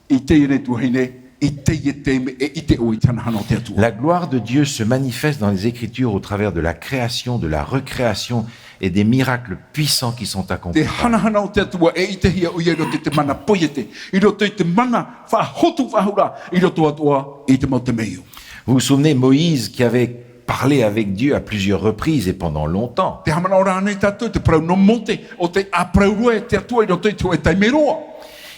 i teie nei tuahine, i teie taime e ʻite ʻoe i te hanahana o te Atua. La gloire de Dieu se manifeste dans les Écritures au travers de la création, de la recréation et des miracles puissants qui sont accomplis. Te hanahana o te Atua e ʻitehia ʻoia i roto i te mana poiete, i roto i te mana faʻahotu faʻahou ra, i roto atoʻa i te mau temeio. Vous vous souvenez Moïse qui avait parlé avec Dieu à plusieurs reprises et pendant longtemps. Tē haʻamanaʻo ra ānei tātou i te parau nō Mōte, ʻo tei ʻāparau roa e te Atua i roto i te hōʻē taime roa.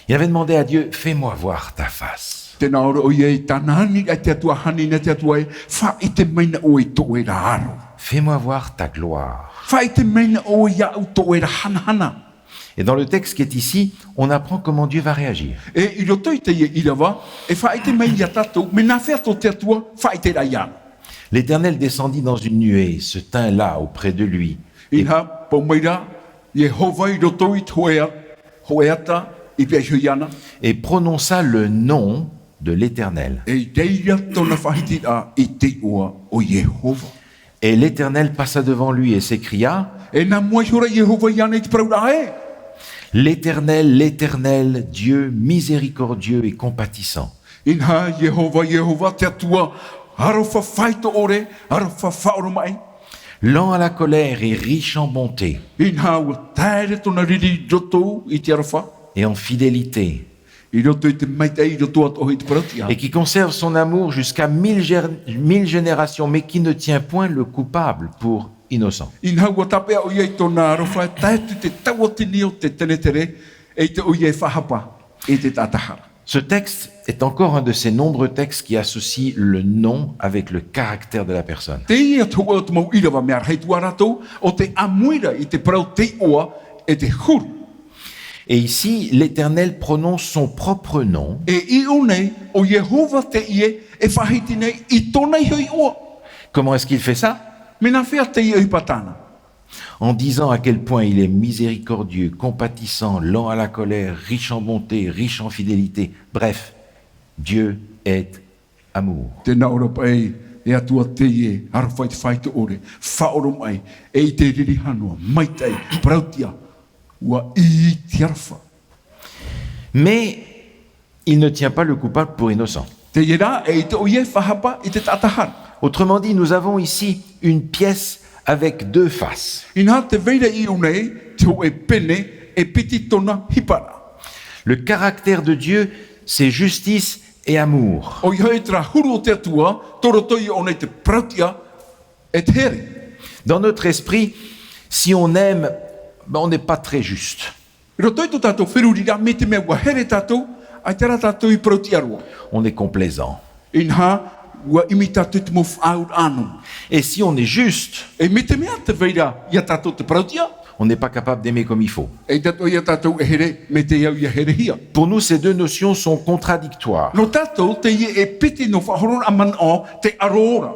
Il avait demandé à Dieu, fais-moi voir ta face. Tē nā ʻō ra ʻoia i tāna ani i te Atua, hanahana i te Atua ē, faʻaʻite mai na ʻoe i tō ʻoe ra aro. Fais-moi voir ta gloire. Faʻaʻite mai na ʻoe iāʻu tō ʻoe ra hanahana. Et dans le texte qui est ici, on apprend comment Dieu va réagir. E i roto i teie ʻīrava, e faʻaʻite mai ia tātou, mea nāfea tō te Atua faʻaʻiteraʻa iāna. L'Éternel descendit dans une nuée, se tint là auprès de lui. Et Inaha, pau mai ra, Iehova i roto i te hōʻē a-, hōʻē ata, i peʻe iho iāna. Et prononça le nom de l'Éternel. E i reira tōna faʻahitiraʻa i te iʻoa o Iehova. Et l'Éternel passa devant lui et s'écria, E nā mua ihora Iehova iāna i te parauraʻa ē. L'Éternel, l'Éternel, Dieu miséricordieux et compatissant. Inaha, Iehova, Iehova, te Atua, aroha faito ʻore, aroha faʻaoromaʻi. Lent à la colère et riche en bonté. Inaha, ʻua taere tōna riri i roto i te aroha. Et en fidélité. I roto i te maitaʻi, i roto atoʻa i te parauʻtiʻa. Et qui conserve son amour jusqu'à mille gér-, mille générations, mais qui ne tient point le coupable pour innocent. Inaha, ʻua tāpeʻa ʻoia i tōna aroha, tae atu i te tauatini o te tenetere, e ʻaita ʻoia e faʻahapa i te taʻata hara. Ce texte est encore un de ces nombreux textes qui associent le nom avec le caractère de la personne. Teie te hōʻē o te mau ʻīrava mea rahi atu ā rātou, ʻo tē ʻāmui ra i te parau, te iʻoa, e te huru. Et ici, l'Éternel prononce son propre nom. E i ʻō nei, ʻo Iehova teie e faʻahiti nei i tōna iho iʻoa. Comment est-ce qu'il fait ça ? Mea nāfea teie ʻohipa tāna ? En disant à quel point il est miséricordieux, compatissant, lent à la colère, riche en bonté, riche en fidélité. Bref, Dieu est amour. Tē nā ʻō ra paʻi, e Atua teie, aroha faito ʻore, faʻaoromaʻi, e ʻite riri hanoa, maitaʻi, parauʻtiʻa, ʻua ʻī i te aroha. Mais il ne tient pas le coupable pour innocent. Teie rā, e ʻaita ʻoia e faʻahapa i te taʻata hara. Autrement dit, nous avons ici une pièce avec deux faces. Inaha, tē vai ra i ʻō nei, te hōʻē pene, e piti tōna ʻohipa ra. Le caractère de Dieu, c'est justice et amour. ʻOia hoʻi terā huru o te Atua, tō roto i ʻō nei te parauʻtiʻa, e te here. Dans notre esprit, si on aime, ben, on n'est pas très juste. I roto i tō tātou feruriraʻa, mai te mea ʻua here tātou, ʻaita rā tātou i parauʻtiʻa roa. On est complaisant. Inaha, ʻua ʻimi tātou i te mau faʻaauraʻa nō. Et si on est juste, e mai te mea tē vai ra ia tātou te parauʻtiʻa, on n'est pas capable d'aimer comme il faut. E ʻaita atoʻa ia tātou e here, mai te au ia herehia. Pour nous, ces deux notions sont contradictoires. Nō tātou, teie e piti nō faʻahororaʻa manaʻo, te ʻaro ora.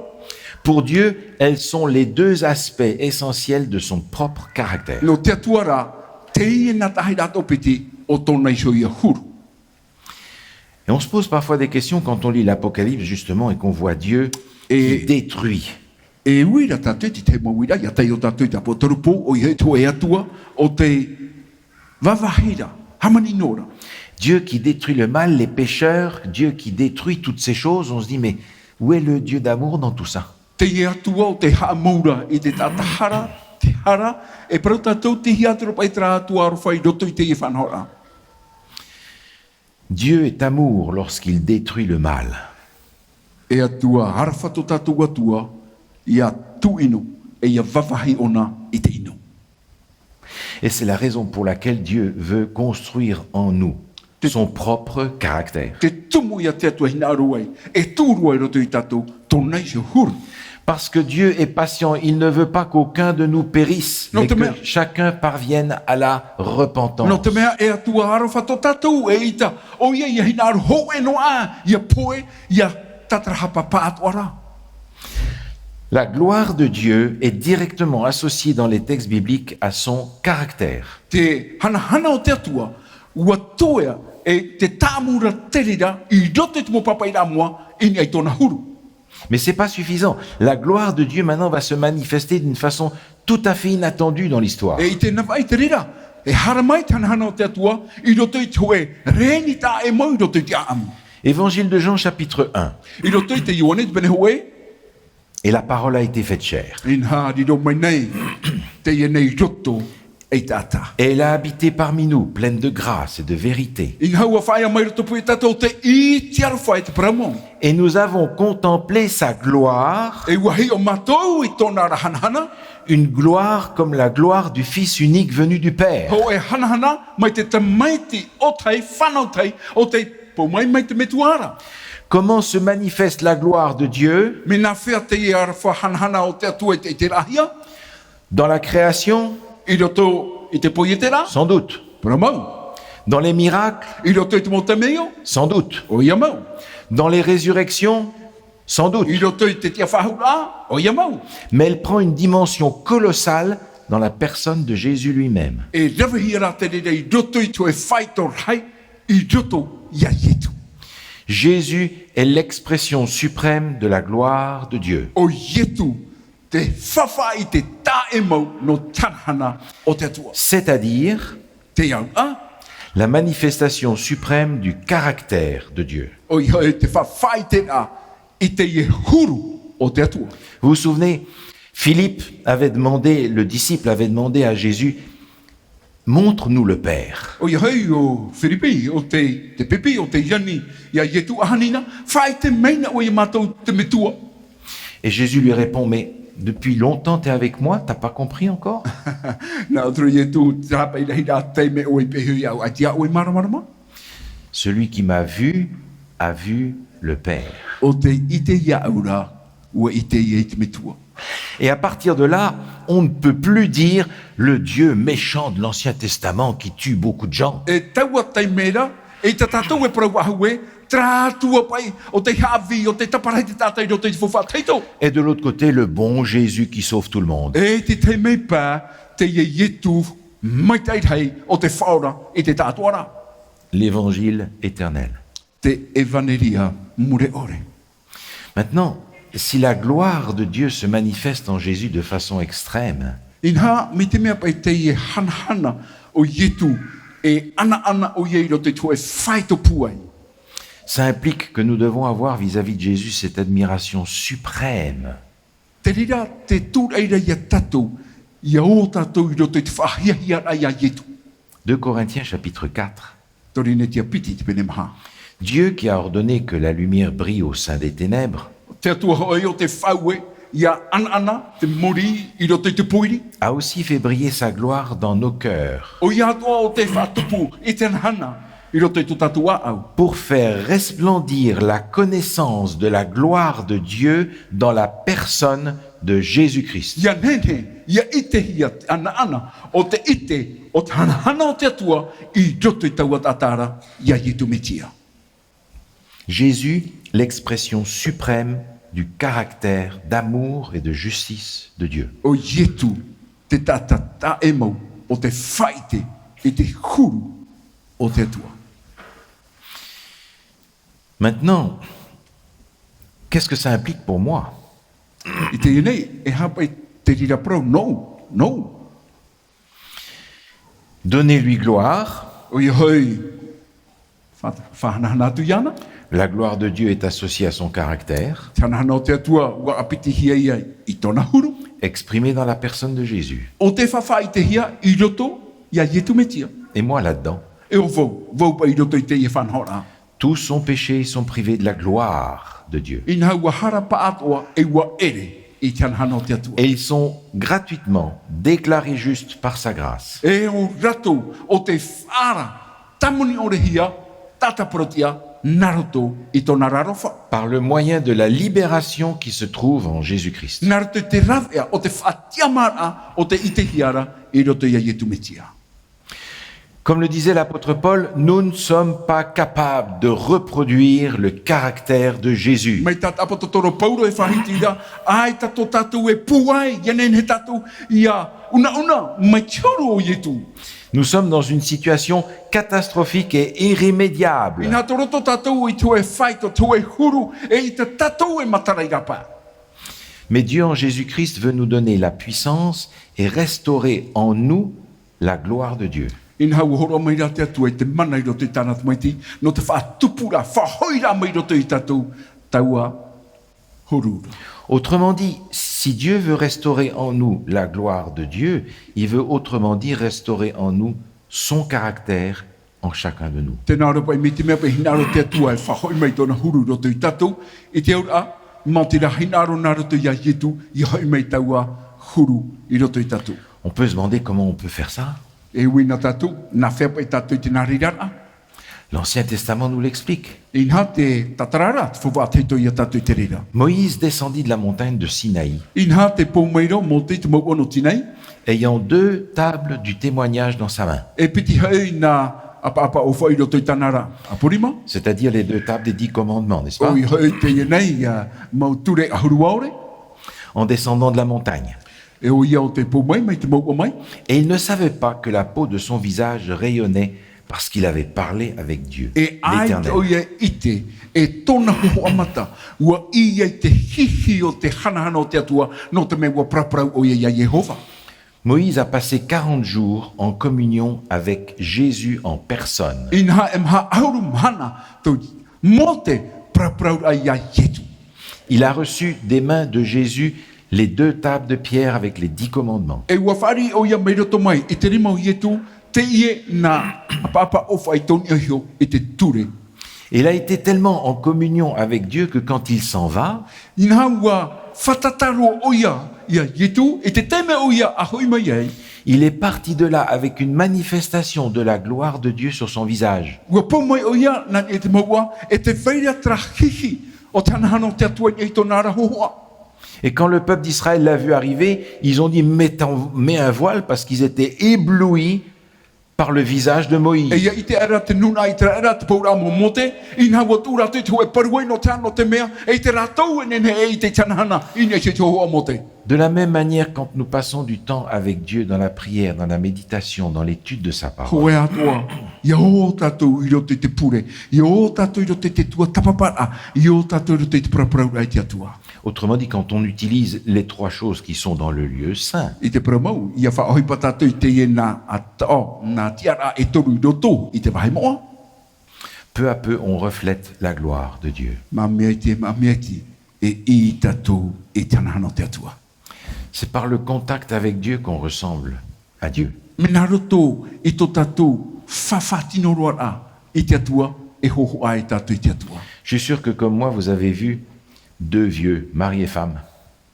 Pour Dieu, elles sont les deux aspects essentiels de son propre caractère. Nō te Atua rā, teie nā tahi rā atoʻa piti o tōna iho ia huru. Et on se pose parfois des questions quand on lit l'Apocalypse, justement, et qu'on voit Dieu qui détruit. E ui ra tātou i te mau uiraʻa, ʻia tae iho tātou i te ʻĀpōtarupo, ʻoia hoʻi te Atua, ʻo tē vāvāhi ra, hāmani noa ra. Dieu qui détruit le mal, les pécheurs, Dieu qui détruit toutes ces choses, on se dit, mais où est le Dieu d'amour dans tout ça ? Teie Atua ʻo tē haʻamau ra i te taʻata hara, te hara, e parau tātou, tei hea atu ra paʻi terā Atua aroha i roto i teie faʻanahoraʻa. Dieu est amour lorsqu'il détruit le mal. E Atua, aroha tō tātou Atua, ʻia tū ʻino, e ʻia vāvāhi ʻōna i te ʻino. Et c'est la raison pour laquelle Dieu veut construire en nous Te son propre caractère. Te tumu ia te Atua e hinaʻaro ai, e tū roa i roto ia tātou, tōna iho huru. Parce que Dieu est patient, il ne veut pas qu'aucun de nous périsse, Nō mais te mea que chacun parvienne à la repentance. Nō te mea e Atua aroha tō tātou, eʻita, ʻoia ia hinaʻaro hōʻē noa ā, ʻia pohe, ʻia tātarahapa pāʻātoʻa ra. La gloire de Dieu est directement associée dans les textes bibliques à son caractère. Te hanahana o te Atua, ʻua tuea e te tāʻamu ra te reira i roto i te mau pāpaʻiraʻa moa, i niʻa i tōna huru. Mais c'est pas suffisant. La gloire de Dieu maintenant va se manifester d'une façon tout à fait inattendue dans l'histoire. E i te navaʻi te reira, e haere mai te hanahana o te Atua, i roto i te hōʻē reni taʻa ʻē mau i roto i te ʻāʻamu. Évangile de Jean, chapitre un. I roto i te Ioane te pene hōʻē. Et la parole a été faite chair. Inaha, riro mai nei, teie nei i roto i te taʻata. Et elle a habité parmi nous, pleine de grâce et de vérité. Inaha, ʻua faʻaea mai i rotopū ia tātou, tē ʻite aroha i te parau mau. Et nous avons contemplé sa gloire. E ʻua hiʻo mātou i tōna ra hanahana. Une gloire comme la gloire du Fils unique venu du Père. Hōʻē hanahana mai te tamaiti ʻōtahi, fānau tahi, ʻo tei pau mai, mai te Metua ra. Comment se manifeste la gloire de Dieu ? Mea nāfea teie aroha hanahana o te Atua i te, i te raʻahia ? Dans la création ? I roto i te poietera ? Sans doute. Parau mau. Dans les miracles ? I roto i te mau taime io ? Sans doute. ʻOia mau. Dans les résurrections ? Sans doute. I roto i te tiʻafaʻahouraʻa ? ʻOia mau. Mais elle prend une dimension colossale dans la personne de Jésus lui-même. E ravehia rā te reira i roto i te hōʻē faito rahi, i roto ia Ietu. Jésus est l'expression suprême de la gloire de Dieu. ʻO Ietu te faʻaʻite taʻa ʻē mau nō te hanahana o te Atua. C'est-à-dire Te au, a ? la manifestation suprême du caractère de Dieu. ʻOia hoʻi te faʻaʻiteraʻa i teie huru o te Atua. Vous vous souvenez, Philippe avait demandé, le disciple avait demandé à Jésus, montre-nous le Père. ʻOia hoʻi ʻo Firipi, ʻo te, te pipi, ʻo te ani ia Ietu, ʻahanina, faʻaʻite mai na ʻoe ia mātou te Metua. Et Jésus lui répond, mais depuis longtemps t'es avec moi, t'as pas compris encore ? Nā ʻō atu ra Ietu, te hāpaʻi rahi ra te taime ʻoe i peʻe iho iāʻu, ʻaita ʻoe māramarama ? Celui qui m'a vu a vu le Père. ʻO tē ʻite iāʻu ra, ʻua ʻite ia i te Metua. Et à partir de là, on ne peut plus dire le Dieu méchant de l'Ancien Testament qui tue beaucoup de gens. E taua taime ra, ʻeita tātou e parau faʻahou ē, terā Atua paʻi, ʻo tei haʻavī, ʻo tei taparahi te taʻata i roto i te faufaʻa tahito. Et de l'autre côté, le bon Jésus qui sauve tout le monde. E i te tahi mau pae, teie Ietu maitaʻi rahi, ʻo tē faʻaora i te tāʻātoʻa ra. L'évangile éternel. Te ʻevaneria mure ʻore. Maintenant, si la gloire de Dieu se manifeste en Jésus de façon extrême, Inaha, mai te mea paʻi teie hanahana o Ietu, e ʻanaʻana ʻoia i roto i te hōʻē faito pūai. Ça implique que nous devons avoir vis-à-vis de Jésus cette admiration suprême. Te reira, te tūraʻi ra ia tātou, ia ō tātou i roto i te faʻahiahiaraʻa ia Ietu. Deux Corinthiens chapitre quatre. Korinetia piti te pene maha. Dieu qui a ordonné que la lumière brille au sein des ténèbres, Te Atua hoʻi ʻo tē faʻaue, ia ʻanaʻana te mōrī i roto i te pōiri. A aussi fait briller sa gloire dans nos cœurs. ʻOia atoʻa ʻo tē faʻatupu i te hanahana i roto i tō tātou ʻāʻau. Pour faire resplendir la connaissance de la gloire de Dieu dans la personne de Jésus-Christ. Ia nehenehe, ia ʻitehia te ʻanaʻana o te ʻite o te hanahana o te Atua i roto i taua taʻata ra, ia Ietu Metia. Jésus, l'expression suprême du caractère d'amour et de justice de Dieu. ʻO Ietu, te taʻata taʻa ʻē mau o te faʻaʻite i te huru o te Atua. Maintenant, qu'est-ce que ça implique pour moi ? I teie nei, e aha paʻi te reira parau nōʻu, nōʻu. Donner lui gloire. ʻOia hoʻi, fa-, faʻahanahana atu iāna. La gloire de Dieu est associée à son caractère. Te hanahana o te Atua, ʻua ʻāpitihia ia i tōna huru. Exprimée dans la personne de Jésus. ʻO tē faʻaʻitehia i roto ia Ietu Metia. Et moi là-dedans. E ʻo vau, vau paʻi i roto i teie faʻanahoraʻa. Tous sont péchés, ils sont privés de la gloire de Dieu. Inaha ʻua hara paʻatoʻa e ʻua ʻere i te hanahana o te Atua. Et ils sont gratuitement déclarés justes par sa grâce. E ʻo rātou ʻo tei faʻaara, tāmoni ʻore hia, tātā parauʻtiʻa, nā roto i tōna ra aroha. Par le moyen de la libération qui se trouve en Jésus-Christ. Nā roto i te rāveʻa o te faʻatiʻamāraʻa o tei ʻitehia ra i roto iā Ietu Metia. Comme le disait l'apôtre Paul, nous ne sommes pas capables de reproduire le caractère de Jésus. Mai tā te ʻāpōsetolo Paulo e faʻahiti ra, ʻaita tō tātou e pūai, ʻia nehenehe tātou ʻia ʻunaʻuna mai te huru o Ietu. Nous sommes dans une situation catastrophique et irrémédiable. Inā tō roto tātou i te hōʻē faito, te hōʻē huru, e ʻaita tātou e matara i rāpae. Mais Dieu en Jésus-Christ veut nous donner la puissance et restaurer en nous la gloire de Dieu. Inaha, ʻua hōroʻa mai ra te Atua i te mana i roto i tāna tamaiti, nō te faʻatupuraʻa, faʻahoʻiraʻa mai i roto iā tātou, taua huru ra. Autrement dit, si Dieu veut restaurer en nous la gloire de Dieu, il veut autrement dit restaurer en nous son caractère en chacun de nous. Tē nā ʻō ra paʻi, mai te mea paʻi, hinaʻaro te Atua e faʻahoʻi mai tōna huru i roto iā tātou, i te auraʻa, maoti rā, hinaʻaro nā roto iā Ietu, ʻia hoʻi mai taua huru i roto iā tātou. On peut se demander comment on peut faire ça. E ui nā tātou, nā hea paʻi tātou i te nā reira ra. L'Ancien Testament nous l'explique. Inaha, te Tatarara, te Faufaʻa Tahito iā tātou i te reira. Moïse descendit de la montagne de Sinaï. Inaha, tē pou mai ra ʻo Mōte i te mouʻa nō Tinai. Ayant deux tables du témoignage dans sa main. E piti hoʻi nā ʻapaʻapa ʻōfaʻi i roto i tāna ra ʻaporima. C'est-à-dire les deux tables des dix commandements, n'est-ce pas ? ʻOia hoʻi teie nei, ā, mau ture ʻahuru ʻaore. En descendant de la montagne. E ʻoia ʻo tē pou mai, mai te mouʻa mai. Et il ne savait pas que la peau de son visage rayonnait parce qu'il avait parlé avec Dieu, l'Éternel. E ʻaita ʻoia e ʻite, e tōna hōhoʻa mata, ʻua ʻī ai te hihi o te hanahana o te Atua, nō te mea ʻua paraparau ʻoia iā Iehova. Moïse a passé quarante jours en communion avec Jésus en personne. Inaha, e maha ʻahuru mahana tō Mōte paraparauraʻa iā Ietu. Il a reçu des mains de Jésus les deux tables de pierre avec les dix commandements. E ʻua fāriʻi ʻoia mai roto mai i te rima o Ietu, teie nā ʻapaʻapa ʻōfaʻi tō niʻa iho i te ture. Il a été tellement en communion avec Dieu que quand il s'en va, Inaha, ʻua fātata roa ʻoia iā Ietu, i te taime ʻoia a hoʻi mai ai. Il est parti de là avec une manifestation de la gloire de Dieu sur son visage. ʻUa pou mai ʻoia nā niʻa i te mouʻa, e tē vai ra terā hihi o te hanahana o te Atua i niʻa i tōna ra hōhoʻa. Et quand le peuple d'Israël l'a vu arriver, ils ont dit : « Mets ton, mets un voile », parce qu'ils étaient éblouis par le visage de Moïse. E ʻia ʻite aʻera te nūnaʻa ʻĪteraʻera, te pouraʻa o Mōte, inaha, ʻua tuʻu rātou i te hōʻē paruai nō te aha, nō te mea, e ʻite rātou e nehenehe e ʻite i te hanahana i niʻa i te hōhoʻa o Mōte. De la même manière, quand nous passons du temps avec Dieu dans la prière, dans la méditation, dans l'étude de sa parole, Hōʻē atoʻa, ʻia ō tātou i roto i te pure, ʻia ō tātou i roto i te tuatāpaparaʻa, ʻia ō tātou i roto i te paraparauraʻa i te Atua. Autrement dit, quand on utilise les trois choses qui sont dans le lieu saint, I te parau mau, ʻia faʻaʻohipa tātou i teie nā atoʻa, nā tiʻaraʻa e toru i roto i te vāhi moʻa. Peu à peu, on reflète la gloire de Dieu. Māmāiti, māmāiti, e ʻī tātou i te hanahana o te Atua. C'est par le contact avec Dieu qu'on ressemble à Dieu. Mea nā roto i tō tātou faʻafaʻatino roa ra i te Atua, e hōhoʻa ai tātou i te Atua. Je suis sûr que comme moi, vous avez vu deux vieux, mari et femme.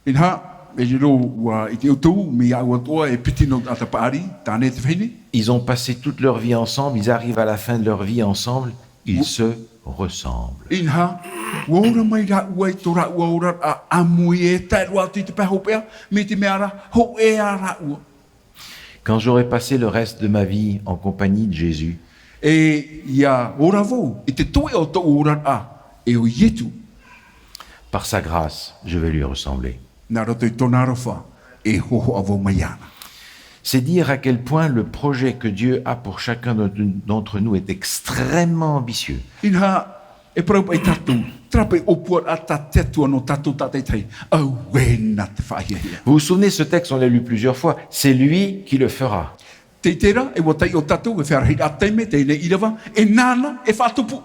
Inaha, e riro ʻoe i te ʻoutou, mai iā ʻoe atoʻa e piti nō te taʻata paʻari, tāne e te vahine. Ils ont passé toute leur vie ensemble, ils arrivent à la fin de leur vie ensemble, ils se ressemblent. Inaha, ʻua ora mai rāua i tō rāua oraraʻa ʻāmui, e tae roa atu i te pae hopeʻa, mai te mea ra, hōʻē ā rāua. Quand j'aurai passé le reste de ma vie en compagnie de Jésus, E ʻia ora vau i te toeʻa o tōʻu oraraʻa e ʻo Ietu. Par sa grâce, je vais lui ressembler. Nā roto i tōna aroha, e hōhoʻa vau mai iāna. C'est dire à quel point le projet que Dieu a pour chacun d'entre nous est extrêmement ambitieux. Inaha, e parau paʻi tātou, terā paʻi ʻōpuaraʻa tā te Atua nō tātou tātaʻitahi, auē nā te faʻahiahia. Vous vous souvenez, ce texte, on l'a lu plusieurs fois, c'est lui qui le fera. Tē ʻite ra, e ʻua taiʻo tātou, e fea rahi rā taime, teie nei ʻīrava, e nāna e faʻatupu.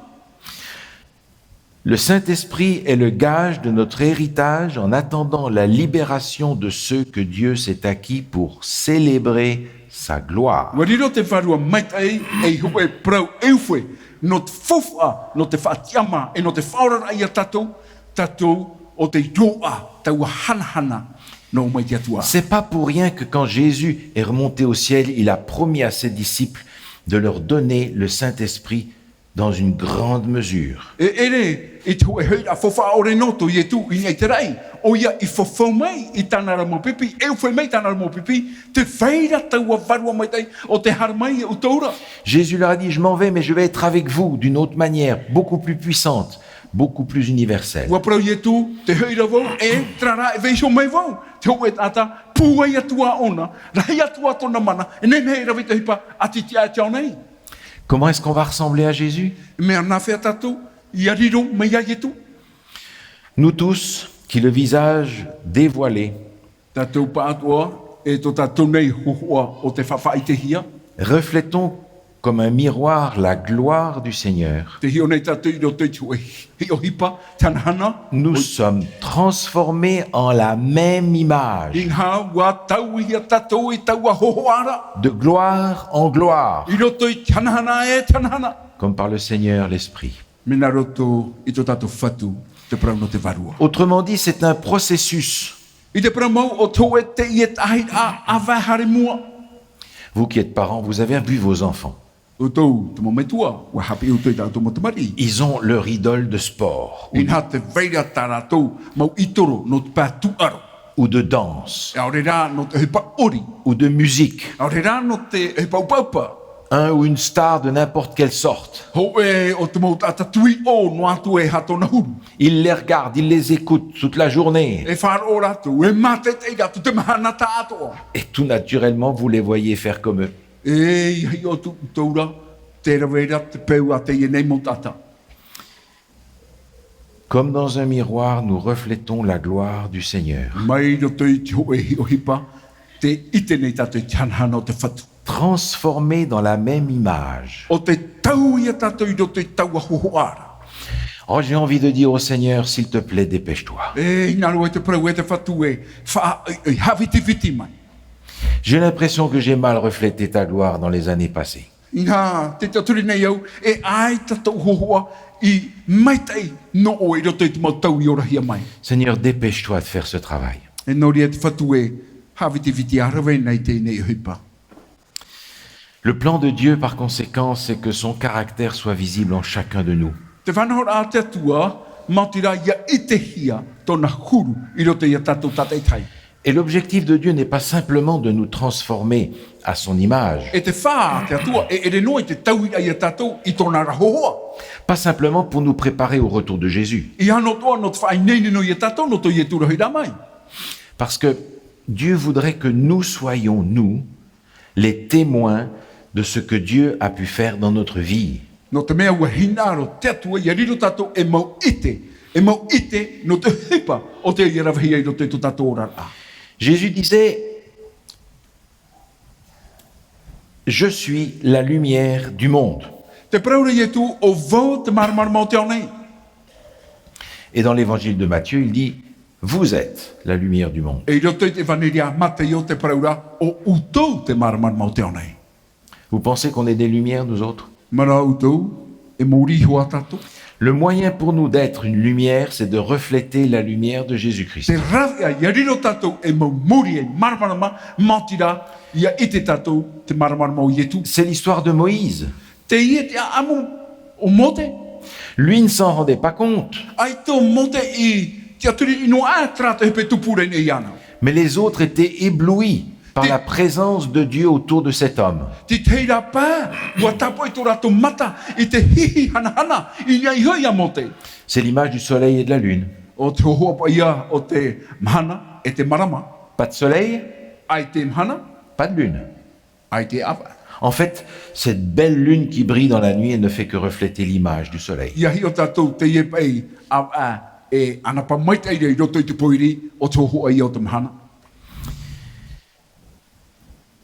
Le Saint-Esprit est le gage de notre héritage en attendant la libération de ceux que Dieu s'est acquis pour célébrer sa gloire. ʻUa riro te Vārua Maitaʻi ei hōʻē parau ʻeufe, nō te faufaʻa, nō te faʻatiʻamā, e nō te faʻaoraraʻa iā tātou, tātou ʻO te roaʻa taua hanahana nō mai te Atua. C'est pas pour rien que quand Jésus est remonté au ciel, il a promis à ses disciples de leur donner le Saint-Esprit dans une grande mesure. E ʻere i te hōʻē hoʻiraʻa faufaʻa ʻore nō tō Ietu i niʻa i te raʻi, ʻoia i fafau mai i tāna ra mau pipi, e ʻufe mai tāna ra mau pipi, tē vai ra taua vārua maitaʻi ʻo tē haere mai ia ʻoutou ra. Jésus leur a dit, je m'en vais, mais je vais être avec vous d'une autre manière, beaucoup plus puissante, beaucoup plus universelle. ʻUa parau Ietu, tē hoʻi ra vau, e terā rā e vai iho mai vau, te hōʻē taʻata, pūai atu ā ʻōna, rahi atu ā tōna mana, e nehenehe e rave i te ʻohipa, ʻati tiʻa e te ao nei. Comment est-ce qu'on va ressembler à Jésus ? Mea nāfea tātou ia riro mai iā Ietu ? Nous tous, qui le visage dévoilé, tātou pāʻatoʻa, e tō tātou nei hōhoʻa ʻo tē faʻaʻitehia, reflétons comme un miroir la gloire du Seigneur. Tē hiʻo nei tātou i roto i te hōʻē hiʻohipa te hanahana. Nous sommes transformés en la même image. Inaha, ʻua tauihia tātou i taua hōhoʻa ra. De gloire en gloire. I roto i te hanahana e te hanahana. Comme par le Seigneur l'Esprit. Mea nā roto i tō tātou Fatu te parau nō te Vārua. Autrement dit, c'est un processus. I te parau mau, ʻo te hōʻē teie tahi ʻāvae haere i mua. Vous qui êtes parents, vous avez vu vos enfants. ʻOutou, te mau metua, ʻua haʻapiʻi ʻoutou i tā ʻoutou mau tamariʻi. Ils ont leur idole de sport, ou, inaha, tē vai ra tā rātou mau ʻītoro nō te pae tūʻaro. Ou de danse. ʻAore rā nō te ʻohipa ʻori. Ou de musique. ʻAore rā nō te ʻohipa ʻupaʻupa. Un ou une star de n'importe quelle sorte. Hōʻē ʻo te mau taʻata tuiʻō noa atu e aha tōna huru. Ils les regardent, ils les écoutent toute la journée. E faʻaroʻo rātou, e mātaʻitaʻi rātou te mahana tāʻātoʻa. Et tout naturellement, vous les voyez faire comme eux. E hiʻo atu ʻoutou ra, tē rave ra te peu a teie nei mau taʻata. Comme dans un miroir, nous reflétons la gloire du Seigneur. Mai roto i te hōʻē hiʻohipa, tē ʻite nei tātou i te hanahana o te Fatu. Transformés dans la même image. ʻO tē tauihia tātou i roto i taua hōhoʻa ra. Oh, j'ai envie de dire au Seigneur, s'il te plaît, dépêche-toi. E hinaʻaro e te parau e te Fatu ē, faʻa-, e, e, haʻavitiviti mai. J'ai l'impression que j'ai mal reflété ta gloire dans les années passées. Inaha, tē tiʻaturi nei au, e ʻaita tōʻu hōhoʻa i maitaʻi nō ʻoe i roto i te mau tau i orahia mai. Seigneur, dépêche-toi de faire ce travail. E nō reira te Fatu ē, haʻavitiviti ā rave na i teie nei ʻohipa. Le plan de Dieu, par conséquent, c'est que son caractère soit visible en chacun de nous. Te faʻanahoraʻa a te Atua, maoti rā ia ʻitehia tōna huru i roto ia tātou tātaʻitahi. Et l'objectif de Dieu n'est pas simplement de nous transformer à son image. E te fā a te Atua, e ʻere noa i te tauiraʻa ia tātou i tōna ra hōhoʻa. Pas simplement pour nous préparer au retour de Jésus. ʻEiaha noa atoʻa nō te faʻaineine noa ia tātou nō tō Ietu ra hoʻiraʻa mai. Parce que Dieu voudrait que nous soyons, nous, les témoins de ce que Dieu a pu faire dans notre vie. Nō te mea ʻua hinaʻaro te Atua ia riro tātou e mau ʻite, e mau ʻite nō te ʻohipa ʻo tē ia ravehia i roto i tō tātou oraraʻa. Jésus disait, je suis la lumière du monde. Tē parau ra Ietu, ʻo vau te māramarama o te ao nei. Et dans l'évangile de Matthieu, il dit, vous êtes la lumière du monde. E i roto i te ʻEvaneria a Mataio tē parau ra, ʻo ʻoutou te māramarama o te ao nei. Vous pensez qu'on est des lumières, nous autres ? Mea rā ʻoutou, e muri iho ā tātou ? Le moyen pour nous d'être une lumière, c'est de refléter la lumière de Jésus-Christ. Te rāveʻa ia riro tātou e mau muri, e māramarama, maoti rā, ia ʻite tātou te māramarama o Ietu. C'est l'histoire de Moïse. Teie te ʻāʻamu o Mōte. Lui ne s'en rendait pas compte. ʻAita ʻo Mōte i tiʻaturi noa aʻe terā te hepetoma i niʻa iāna. Mais les autres étaient éblouis par la présence de Dieu autour de cet homme. Te tahi ra pae, ʻua tāpoʻi tō rātou mata i te hihi hanahana i niʻa iho ia Mōte. C'est l'image du soleil et de la lune. ʻO te hōhoʻa paʻi ïa o te mahana e te marama. Pas de soleil, ʻAita e mahana, pas de lune. ʻAita e ʻāvaʻe. En fait, cette belle lune qui brille dans la nuit, elle ne fait que refléter l'image du soleil. ʻIa hiʻo tātou teie paʻi ʻāvaʻe e ʻanapa maitaʻi ra i roto i te pōiri, ʻo te hōhoʻa ïa o te mahana.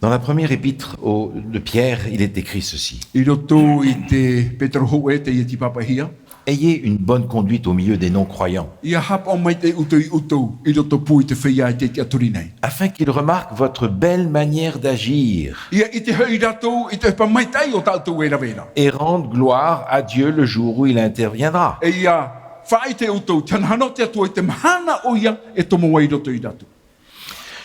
Dans la première épître au, de Pierre, il est écrit ceci. I roto i te Petero hōʻē, teie tei pāpaʻihia. Ayez une bonne conduite au milieu des non-croyants. ʻIa haʻapaʻo maitaʻi ʻoutou ia ʻoutou i roto pū i te feiā e tei tiʻaturi nei. Afin qu'ils remarquent votre belle manière d'agir. ʻIa ʻite hoʻi rātou i te ʻohipa maitaʻi o tā ʻoutou e rave ra. Et rendent gloire à Dieu le jour où il interviendra. E ʻia Faʻaʻite ʻoutou, te hanahana o te Atua i te mahana ʻoia e tomo ai i roto ia tātou.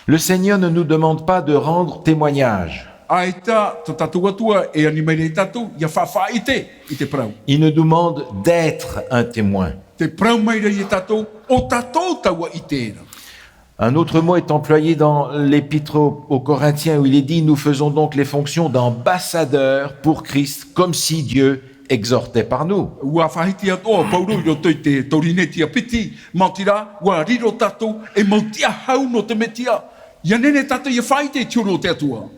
Le Seigneur ne nous demande pas de rendre témoignage. ʻAita, tō tātou Atua e ani mai ra ia tātou, ʻia faʻaʻite i te parau. Il nous demande d'être un témoin. Tē parau mai ra ia tātou, ʻo tātou taua ʻite ra. Un autre mot est employé dans l'épître aux, aux Corinthiens où il est dit, nous faisons donc les fonctions d'ambassadeurs pour Christ, comme si Dieu exhortait par nous. ʻUa faʻahiti atoʻa ʻo Pauro i roto i te Korinetia piti, maoti rā, ʻua riro tātou ei mau tiʻahau nō te Mesia. ʻIa nehenehe tātou ʻia faʻaʻite i te huru o te Atua.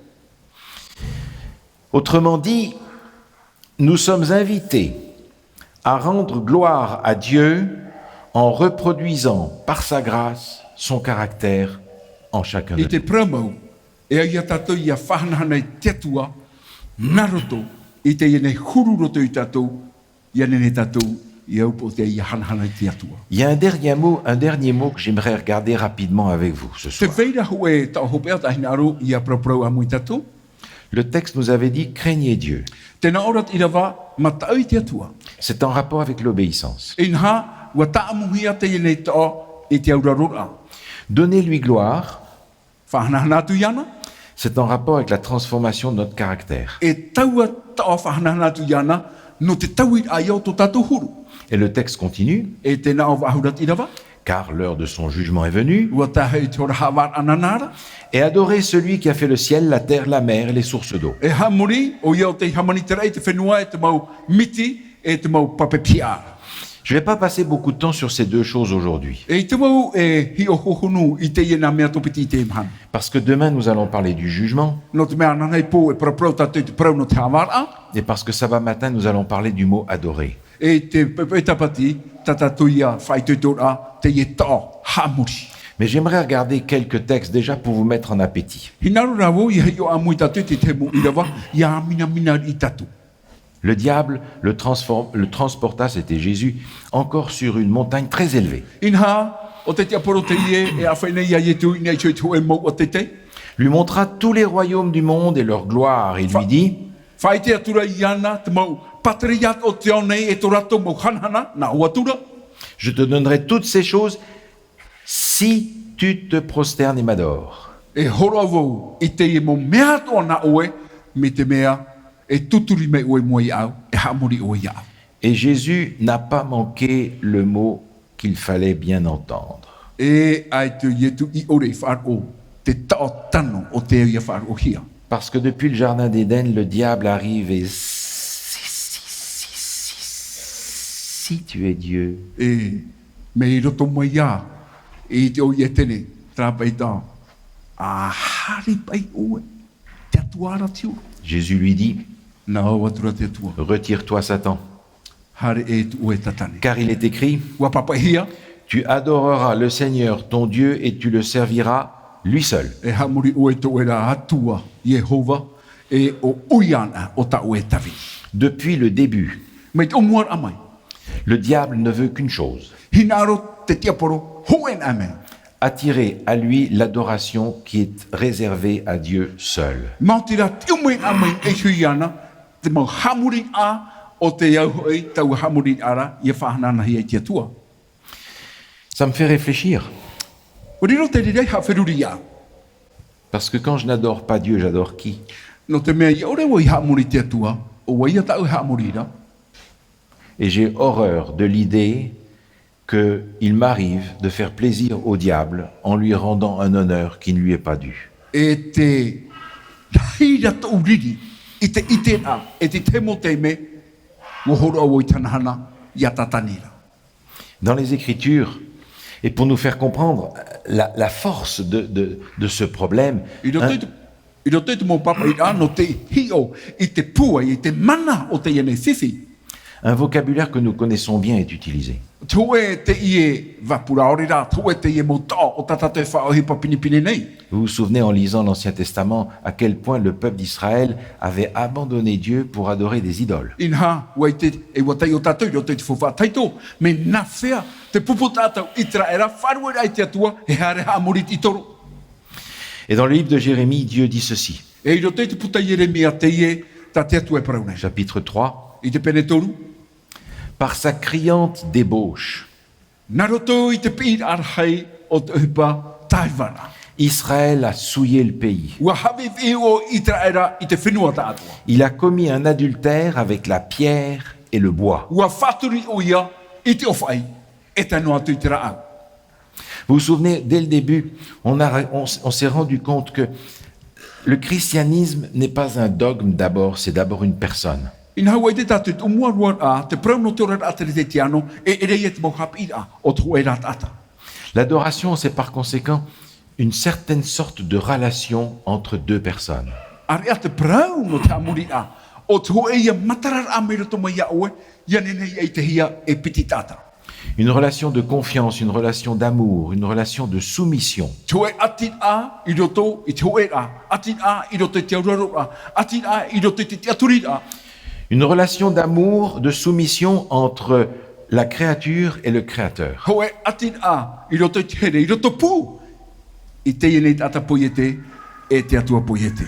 Autrement dit, nous sommes invités à rendre gloire à Dieu en reproduisant par sa grâce son caractère en chacun de nous. I te parau mau, e ʻaita tātou ʻia faʻahanahana i te Atua, nā roto i teie nei huru roto ia tātou, ʻia nehenehe tātou ʻia upoʻotia ʻia hanahana i te Atua. Il y a un dernier mot, un dernier mot que j'aimerais regarder rapidement avec vous ce soir. Tē vai ra hōʻē taʻo hopeʻa tā hinaʻaro ʻia paraparau ā mua ia tātou. Le texte nous avait dit, craignez Dieu. Tē nā ʻō ra te ʻīrava, mataʻu i te Atua. C'est en rapport avec l'obéissance. Inaha, ʻua tāʻamuhia teie nei taʻo i te auraroraʻa. Donnez-lui gloire. Faʻahanahana atu iāna. C'est en rapport avec la transformation de notre caractère. E taua taʻo faʻahanahana atu iāna, nō te tauiraʻa ïa o tō tātou huru. Et le texte continue. E tē nā ʻō faʻahou ra te ʻīrava. Car l'heure de son jugement est venue. ʻUa tae hoʻi te hora haʻavāraʻa nānā ra. Et adorez celui qui a fait le ciel, la terre, la mer et les sources d'eau. E haʻamori, ʻoia ʻo tei hāmaniraʻa i te fenua, e te mau miti, e te mau pape pihaʻa. Je vais pas passer beaucoup de temps sur ces deux choses aujourd'hui. E ʻaita vau e hiʻo hohonu i teie nā mea tōpiti i teie mahana. Parce que demain, nous allons parler du jugement. Nō te mea ʻananahi pō e paraparau tātou i te parau nō te haʻavāraʻa. Et parce que samedi matin, nous allons parler du mot adorer. E te pepe tāpati, tā tātou ïa faʻaitoitoraʻa, teie taʻo haʻamori. Mais j'aimerais regarder quelques textes déjà pour vous mettre en appétit. Hinaʻaro rā vau ʻia hiʻo ā mua ia tātou i te tahi mau ʻīrava, ʻia ʻāminaminaraʻa ia tātou. Le diable le transform-, le transporta, c'était Jésus, encore sur une montagne très élevée. Inaha, ʻo te tiaporo teie, e ʻāfaʻi nei ia Ietu i niʻa iho i te hōʻē mau ʻātete. Lui montra tous les royaumes du monde et leur gloire, et lui dit, Faʻaʻite atu ra iāna te mau pātireia o te ao nei e tō rātou mau hanahana, nā ʻō atu ra. Je te donnerai toutes ces choses si tu te prosternes et m'adores. E hōroʻa vau i teie mau mea atoʻa nā ʻoe, mai te mea e tūturi mai ʻoe i mua iāʻu, e haʻamori ʻoe iāʻu. Et Jésus n'a pas manqué le mot qu'il fallait bien entendre. E ʻaita ʻo Ietu i ʻore i faʻaroʻo te taʻo tano o te au ʻia faʻaroʻohia. Parce que depuis le jardin d'Éden, le diable arrive et si, si, si, si, si tu es Dieu. E, mai roto mai ā, i te ʻō i ʻEtene, terā paʻi taʻo, ā, haere paʻi ʻoe, te Atua ra te huru. Jésus lui dit, Nā ʻō atu ra te Atua. Retire-toi, Satan. Haere ʻē atu ʻoe, Tātane. Car il est écrit, ʻUa pāpaʻihia. Tu adoreras le Seigneur ton Dieu et tu le serviras lui seul. E haʻamori ʻoe i tō ʻoe ra Atua, Iehova, e ʻo ʻoia anaʻe ʻo tā ʻoe e tāvini. Depuis le début, Mai te ʻōmuaraʻa mai. Le diable ne veut qu'une chose. Hinaʻaro te tiaporo, hōʻē anaʻe mea. Attirer à lui l'adoration qui est réservée à Dieu seul. Maoti rā te ʻōmuiraʻa mai e hiʻo iāna, te mau haʻamoriraʻa o te au hoʻi, taua haʻamoriraʻa ra, ʻia faʻahanahanahia i te Atua. Ça me fait réfléchir. ʻUa riro te reira ei haʻaferuri iāʻu. Parce que quand je n'adore pas Dieu, j'adore qui ? Nō te mea ʻia ʻore vau i haʻamori te Atua, ʻo vai ïa tāʻu e haʻamori ra ? Et j'ai horreur de l'idée que il m'arrive de faire plaisir au diable en lui rendant un honneur qui ne lui est pas dû. E te rahi ra tōʻu riri i te ʻiteraʻa, e te tahi mau taime, ʻua hōroʻa vau i te hanahana iā Tātane ra. Dans les Écritures, et pour nous faire comprendre la, la force de, de, de ce problème, I roto i te, i roto i te mau pāpaʻiraʻa, nō te hiʻo i te pūai, i te mana o teie nei fifi. Un vocabulaire que nous connaissons bien est utilisé. Te hōʻē teie vapura, ʻaore rā, te hōʻē teie mau taʻo o tā tātou e faʻaʻohipa pinepine nei. Vous vous souvenez, en lisant l'Ancien Testament, à quel point le peuple d'Israël avait abandonné Dieu pour adorer des idoles. Inaha, ʻua ʻite, e ʻua taiʻo tātou i roto i te faufaʻa tahito, mea nāfea te pupu taʻata o ʻĪteraʻera, faʻarueraʻa i te Atua, e haere haʻamori i te ʻītoro. Et dans le livre de Jérémie, Dieu dit ceci. E i roto i te puta Ieremia teie, tā te Atua e parau nei. Chapitre trois. I te pene toru. Par sa criante débauche, Nā roto i te piʻiraʻa rahi o te ʻohipa tāivaraʻa. Israël a souillé le pays. Ua haʻaviʻiviʻi ʻo Iteraera i te fenua tāʻātoa. Il a commis un adultère avec la pierre et le bois. Ua faʻaturi ʻoia i te ʻōfaʻi, e tae noa atu i te rāʻau. Vous vous souvenez, dès le début, on a, on, on s'est rendu compte que le christianisme n'est pas un dogme d'abord, c'est d'abord une personne. Inaha ua ʻite tātou i te ʻōmuaraʻa, te parau nō te oraraʻa teretetiano, e ʻere ia te mau haʻapiʻiraʻa o te hōʻē ra taʻata. L'adoration, c'est par conséquent une certaine sorte de relation entre deux personnes. ʻĀreʻa te parau nō te haʻamoriraʻa, ʻo te hōʻē ia matararaʻa mai roto mai iā ʻoe, ʻia nehenehe ʻia ʻitehia e piti taʻata. Une relation de confiance, une relation d'amour, une relation de soumission. Te hōʻē ʻatiraʻa i roto i te hōʻēraʻa, ʻatiraʻa i roto i te auraroraʻa, ʻatiraʻa i roto i te tiʻaturiraʻa. Une relation d'amour, de soumission entre la créature et le Créateur. Hōʻē ʻatiraʻa i roto i te here, i roto pū i teie nei taʻata poiete, e te Atua poiete.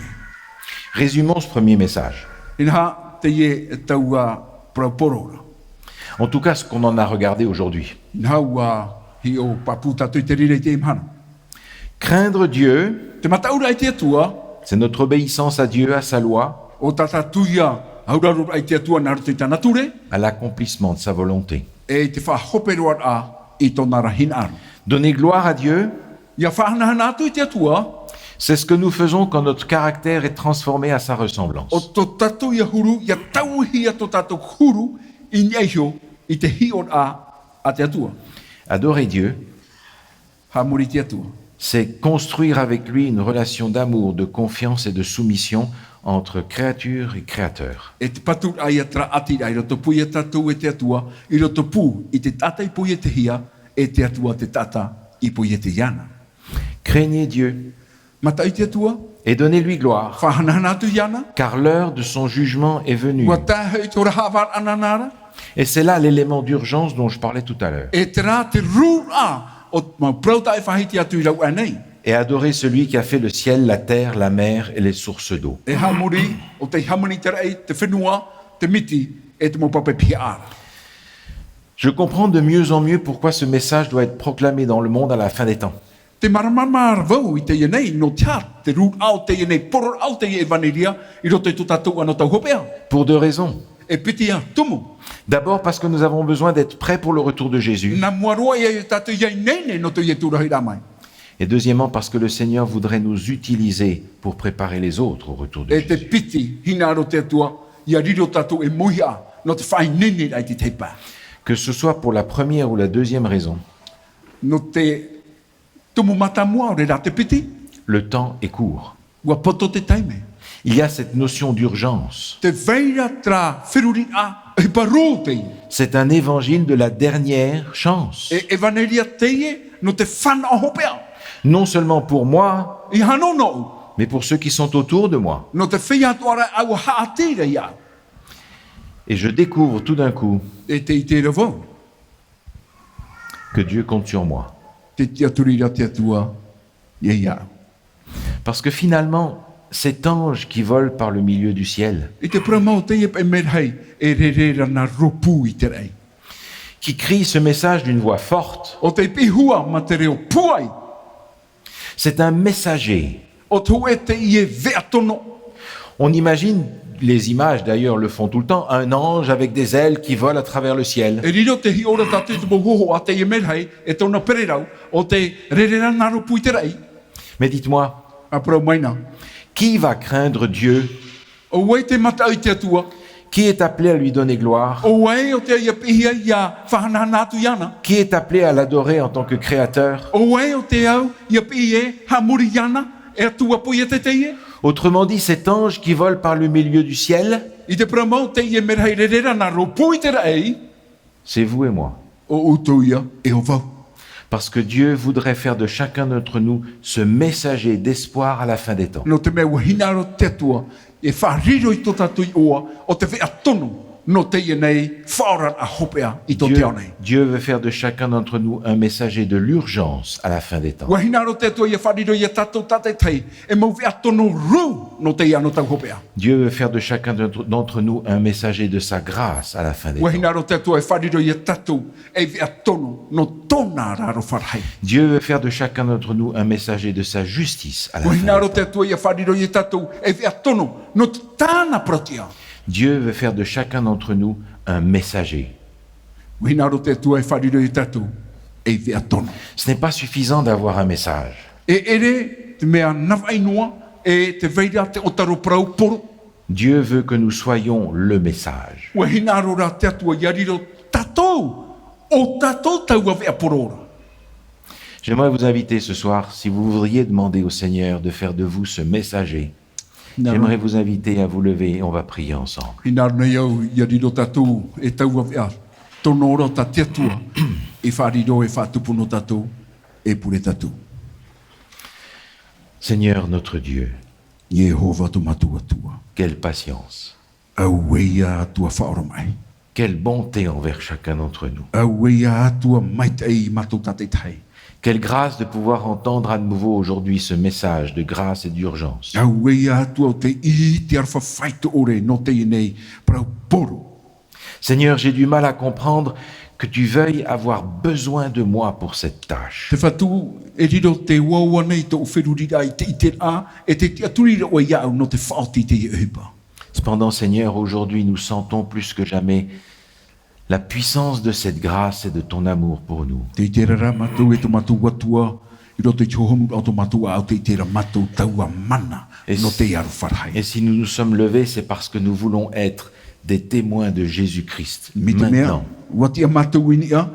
Résumons ce premier message. Inaha teie taua parau poro ra. En tout cas, ce qu'on en a regardé aujourd'hui. Inaha ua hiʻo pāpū tātou i te reira i teie mahana. Craindre Dieu, Te mataʻuraʻa i te Atua, c'est notre obéissance à Dieu, à sa loi, ʻo tā tātou ia auraroraʻa i te Atua nā roto i tāna ture, à l'accomplissement de sa volonté. E i te faʻahope roaraʻa i tōna ra hinaʻaro. Donner gloire à Dieu, ʻIa faʻahanahana atu i te Atua. C'est ce que nous faisons quand notre caractère est transformé à sa ressemblance. ʻO tō tātou ia huru, ʻia tauihia tō tātou huru i niʻa iho i te hiʻoraʻa a te Atua. Adorer Dieu, Haʻamori i te Atua. C'est construire avec lui une relation d'amour, de confiance et de soumission entre créature et créateur. E te paturaʻa ia terā ʻatiraʻa i roto pū ia tātou e te Atua, i roto pū i te taʻata i poietehia, e te Atua te taʻata i poiete iāna. Craignez Dieu. Mataʻu i te Atua. Et donnez-lui gloire. Faʻahanahana atu iāna. Car l'heure de son jugement est venue. ʻUa tae hoʻi te hora haʻavāraʻa nāna ra. Et c'est là l'élément d'urgence dont je parlais tout à l'heure. E terā te rūraʻa o te mau parau tā e faʻahiti atu i rāua nei. Et adorer celui qui a fait le ciel, la terre, la mer et les sources d'eau. E haʻamori, ʻo tei hāmani i te raʻi, te fenua, te miti, e te mau pape pihaʻa ra. Je comprends de mieux en mieux pourquoi ce message doit être proclamé dans le monde à la fin des temps. Te māramarama ra vau i teie nei, nō te aha te rūraʻa o teie nei, pororaʻa o teie ʻevanelia, i roto i tō tātou anotau hopeʻa. Pour deux raisons. E piti ā tumu. D'abord parce que nous avons besoin d'être prêts pour le retour de Jésus. Nā mua roa ia tātou ʻia ineine nō tō Ietu rahiraʻa mai. Et deuxièmement parce que le Seigneur voudrait nous utiliser pour préparer les autres au retour de Jésus. E te piti, hinaʻaro te Atua, ʻia riro tātou e mauihaʻa, nō te faʻaineineraʻa i te tahi pae. Que ce soit pour la première ou la deuxième raison. Nō te tumu mātāmua, ʻaore rā te piti. Le temps est court. ʻUa poto te taime. Il y a cette notion d'urgence. Tē vai ra terā feruriraʻa, ʻohipa roa teie. C'est un évangile de la dernière chance. E ʻevanelia teie, nō te fānaʻo hopeʻa. Non seulement pour moi, ʻEiaha noa nōʻu. Mais pour ceux qui sont autour de moi. Nō te feiā atoʻa ra ʻua haʻati ra iāʻu. Et je découvre tout d'un coup E tē ʻite ra vau. Que Dieu compte sur moi. Tē tiʻaturi ra te Atua iāʻu. Parce que finalement, cet ange qui vole par le milieu du ciel, I te parau mau teie paʻi merahi e rere ra nā rōpū i te raʻi. Qui crie ce message d'une voix forte, ʻO tē piʻi hua mā te reo pūai. C'est un messager. ʻO te hōʻē teie veʻa tono. On imagine, les images d'ailleurs le font tout le temps, un ange avec des ailes qui vole à travers le ciel. E riro te hiʻo ra tātou i te mau hōhoʻa teie merahi, e tōna pererau, ʻo tē rere ra nā rōpū i te raʻi. Mais dites-moi, ʻA parau mai na. Qui va craindre Dieu? ʻO vai tē mataʻu i te Atua? Qui est appelé à lui donner gloire? ʻO vai ʻo tē au ʻia piʻihia ʻia faʻahanahana atu iāna? Qui est appelé à l'adorer en tant que créateur? ʻO vai ʻo tē au ʻia piʻi e haʻamori iāna, e Atua poiete teie? Autrement dit, cet ange qui vole par le milieu du ciel, I te parau mau teie merahi rere ra nā rōpū i te raʻi. C'est vous et moi. ʻO ʻoutou ia, e ʻo vau. Parce que Dieu voudrait faire de chacun d'entre nous ce messager d'espoir à la fin des temps. Nō te mea ʻua hinaʻaro te Atua, e faʻariro i tō tātou iʻoa, ʻo te veʻa tono, nō teie nei faʻaoraraʻa hopeʻa i tō te ao nei. Dieu veut faire de chacun d'entre nous un messager de l'urgence à la fin des temps. ʻUa hinaʻaro te Atua ʻia faʻariro ia tātou tātaʻitahi e mau veʻa tono rū nō teie anotau hopeʻa. Dieu veut faire de chacun d'entre d'entre nous un messager de sa grâce à la fin des temps. ʻUa hinaʻaro te Atua e faʻariro ia tātou ei veʻa tono nō tōna ra aroha rahi. Dieu veut faire de chacun d'entre nous un messager de sa justice à la fin des temps. ʻUa hinaʻaro te Atua ʻia faʻariro ia tātou ei veʻa tono nō tāna parauʻtiʻa. Dieu veut faire de chacun d'entre nous un messager. ʻUa hinaʻaro te Atua e faʻariro ia tātou ei veʻa tono. Ce n'est pas suffisant d'avoir un message. E ʻere te mea navaʻi noa e te vai ra te ʻōtaro parau poro. Dieu veut que nous soyons le message. ʻUa hinaʻaro rā te Atua ʻia riro tātou, ʻo tātou taua veʻa poro ra. J'aimerais vous inviter ce soir, si vous voudriez demander au Seigneur de faire de vous ce messager, j'aimerais vous inviter à vous lever et on va prier ensemble. Hinaʻaro nei au ʻia riro tātou ei taua veʻa tono ra tā te Atua e faʻariro e faʻatupu nō tātou, e pure tātou. Seigneur notre Dieu, Iehova tō mātou Atua. Quelle patience. Auē ïa Atua faʻaoromaʻi. Quelle bonté envers chacun d'entre nous. Auē ïa Atua maitaʻi ia mātou tātaʻitahi. Quelle grâce de pouvoir entendre à nouveau aujourd'hui ce message de grâce et d'urgence. Auē ïa Atua ʻo tē ʻite aroha faito ʻore nō teie nei parau poro. Seigneur, j'ai du mal à comprendre que tu veuilles avoir besoin de moi pour cette tâche. Te Fatu, e riro te ʻoaʻoa nei tōʻu feruriraʻa i te ʻiteraʻa, e te tiʻaturi ra ʻoe iāʻu nō te faʻaoti i teie ʻohipa. Cependant, Seigneur, aujourd'hui, nous sentons plus que jamais la puissance de cette grâce et de ton amour pour nous. Tē ʻite ra mātou e tō mātou Atua, i roto i te hohonu o tō mātou ʻāʻau, tē ʻite ra mātou taua mana nō te aroha rahi. Et si nous nous sommes levés, c'est parce que nous voulons être des témoins de Jésus-Christ maintenant. Mai te mea, ʻua tiʻa mātou i niʻa,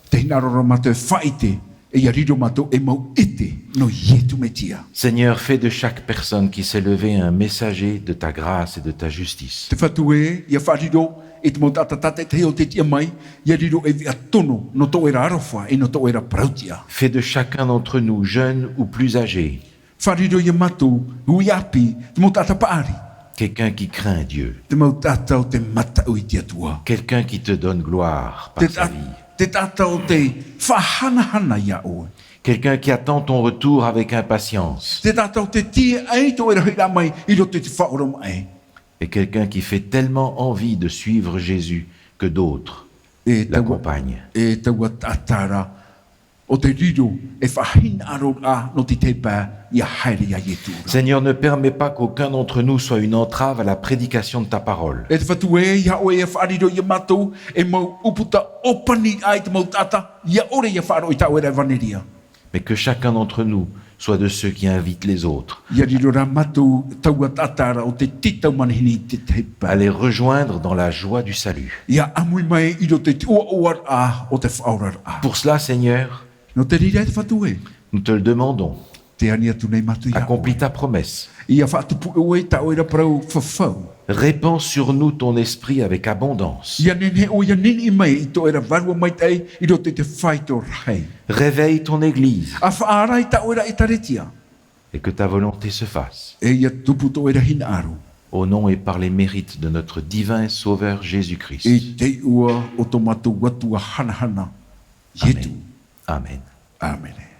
tē hinaʻaro ra mātou e faʻaʻite, e ʻia riro mātou ei mau ʻite nō Ietu Metia. Seigneur, fais de chaque personne qui s'est levée un messager de ta grâce et de ta justice. Te Fatu ē, ʻia faʻariro i te mau taʻata tātaʻitahi ʻo tē tiʻa mai, ʻia riro ei veʻa tono nō tō ʻoe ra aroha, e nō tō ʻoe ra parauʻtiʻa. Fais de chacun d'entre nous, jeune ou plus âgé, Faʻariro ia mātou, ui ʻāpī, te mau taʻata paʻari. Quelqu'un qui craint Dieu. Te mau taʻata ʻo tē mataʻu i te Atua. Quelqu'un qui te donne gloire par sa vie. Te taʻata ʻo tē faʻahanahana iā ʻoe. Quelqu'un qui attend ton retour avec impatience. Te taʻata ʻo tē tiaʻi tō ʻoe ra haere mai i roto i te faʻaoromaʻi. Et quelqu'un qui fait tellement envie de suivre Jésus que d'autres l'accompagnent. E taua, e taua taʻata ra ʻo tē riro ei faʻahinaʻaroraʻa nō te tahi pae ʻia haere iā Ietu ra. Seigneur, ne permets pas qu'aucun d'entre nous soit une entrave à la prédication de ta parole. E te Fatu ē, ʻeiaha ʻoe e faʻariro ia mātou ei mau ʻūputa ʻōpaniraʻa i te mau taʻata, ʻia ʻore ʻia faʻaroʻo i tā ʻoe ra ʻevanelia. Mais que chacun d'entre nous soit de ceux qui invitent les autres. ʻIa riro rā mātou taua taʻata ra ʻo tē tītau manihini i te tahi pae. À les rejoindre dans la joie du salut. ʻIa ʻāmui mai i roto i te ʻoaʻoaraʻa o te faʻaoraraʻa. Pour cela, Seigneur, Nō te reira, e te Fatu ē, nous te le demandons. Tē ani atu nei mātou iā ʻoe. Accomplis ta promesse. ʻIa faʻatupu ʻoe tā ʻoe ra parau fafau. Répands sur nous ton esprit avec abondance. ʻIa nehenehe ʻoe ʻia niniʻi mai i tō ʻoe ra vārua maitaʻi i roto i te faito rahi. Réveille ton Église. ʻA faʻaara i tā ʻoe ra ʻētārētia. Et que ta volonté se fasse. E ʻia tupu tō ʻoe ra hinaʻaro. Au nom et par les mérites de notre divin Sauveur Jésus-Christ. I te iʻoa o tō mātou Atua hanahana, Ietu. Amen. Amen. Āmene.